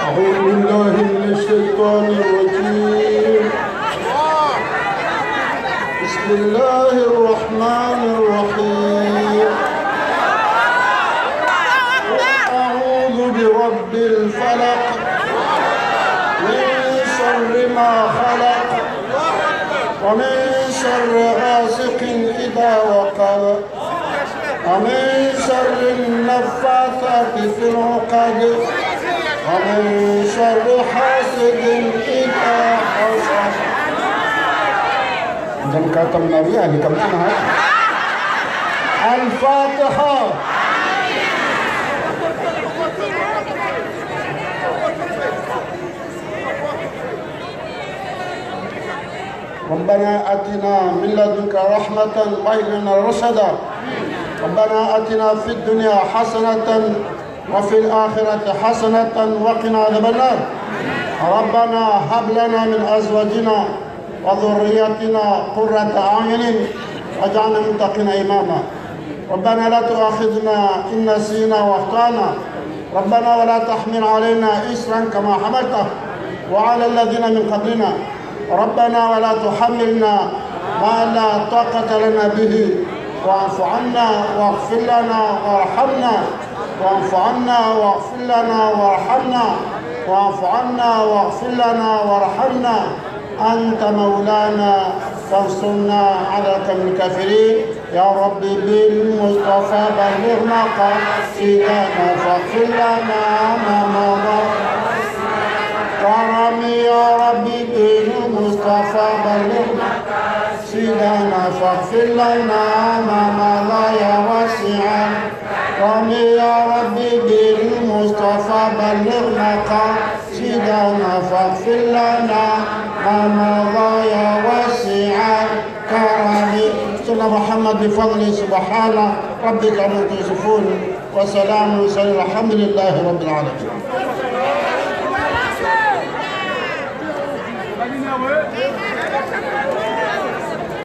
أعوذ بالله من الشيطان الرجيم. بسم الله الرحمن الرحيم. قل أعوذ برب الفلق. من شر ما خلق. ومن شر غاسق إذا وقب. ومن شر النفاثات في العقد. ومن شر حاسد إذا حسد. Jangan kata menawi, ya, di kamu. Al-Fatihah. ربنا آتنا من لدنك رحمة وهب لنا رشدا. ربنا آتنا في الدنيا حسنة وفي الآخرة حسنة وقنا عذاب النار. ربنا هب لنا من أزواجنا وذرياتنا قرة أعين واجعلنا للمتقين إماما. ربنا لا تؤاخذنا إن نسينا وأخطأنا. ربنا ولا تحمل علينا إصرا كما حملته على الذين من قبلنا. ربنا ولا تحملنا ما لا طاقة لنا به. واعف عنا واغفر لنا وارحمنا. واعف عنا واغفر لنا وارحمنا. واعف عنا واغفر لنا وارحمنا. أنت مولانا فانصرنا على القوم الكافرين. يا رب بالمصطفى بلغ مقاصدنا فاغفر لنا ما مضى. كرم يا رب بالمصطفى بلغ مقاصدنا فاغفر لنا ما مضى يا واسع الكرم. يا رب بالمصطفى بلغ مقاصدنا فاغفر لنا ما مضى يا واسع الكرم. صلى محمد بفضل سبحان ربك عما يصفون. وسلام على المرسلين. الحمد لله رب العالمين.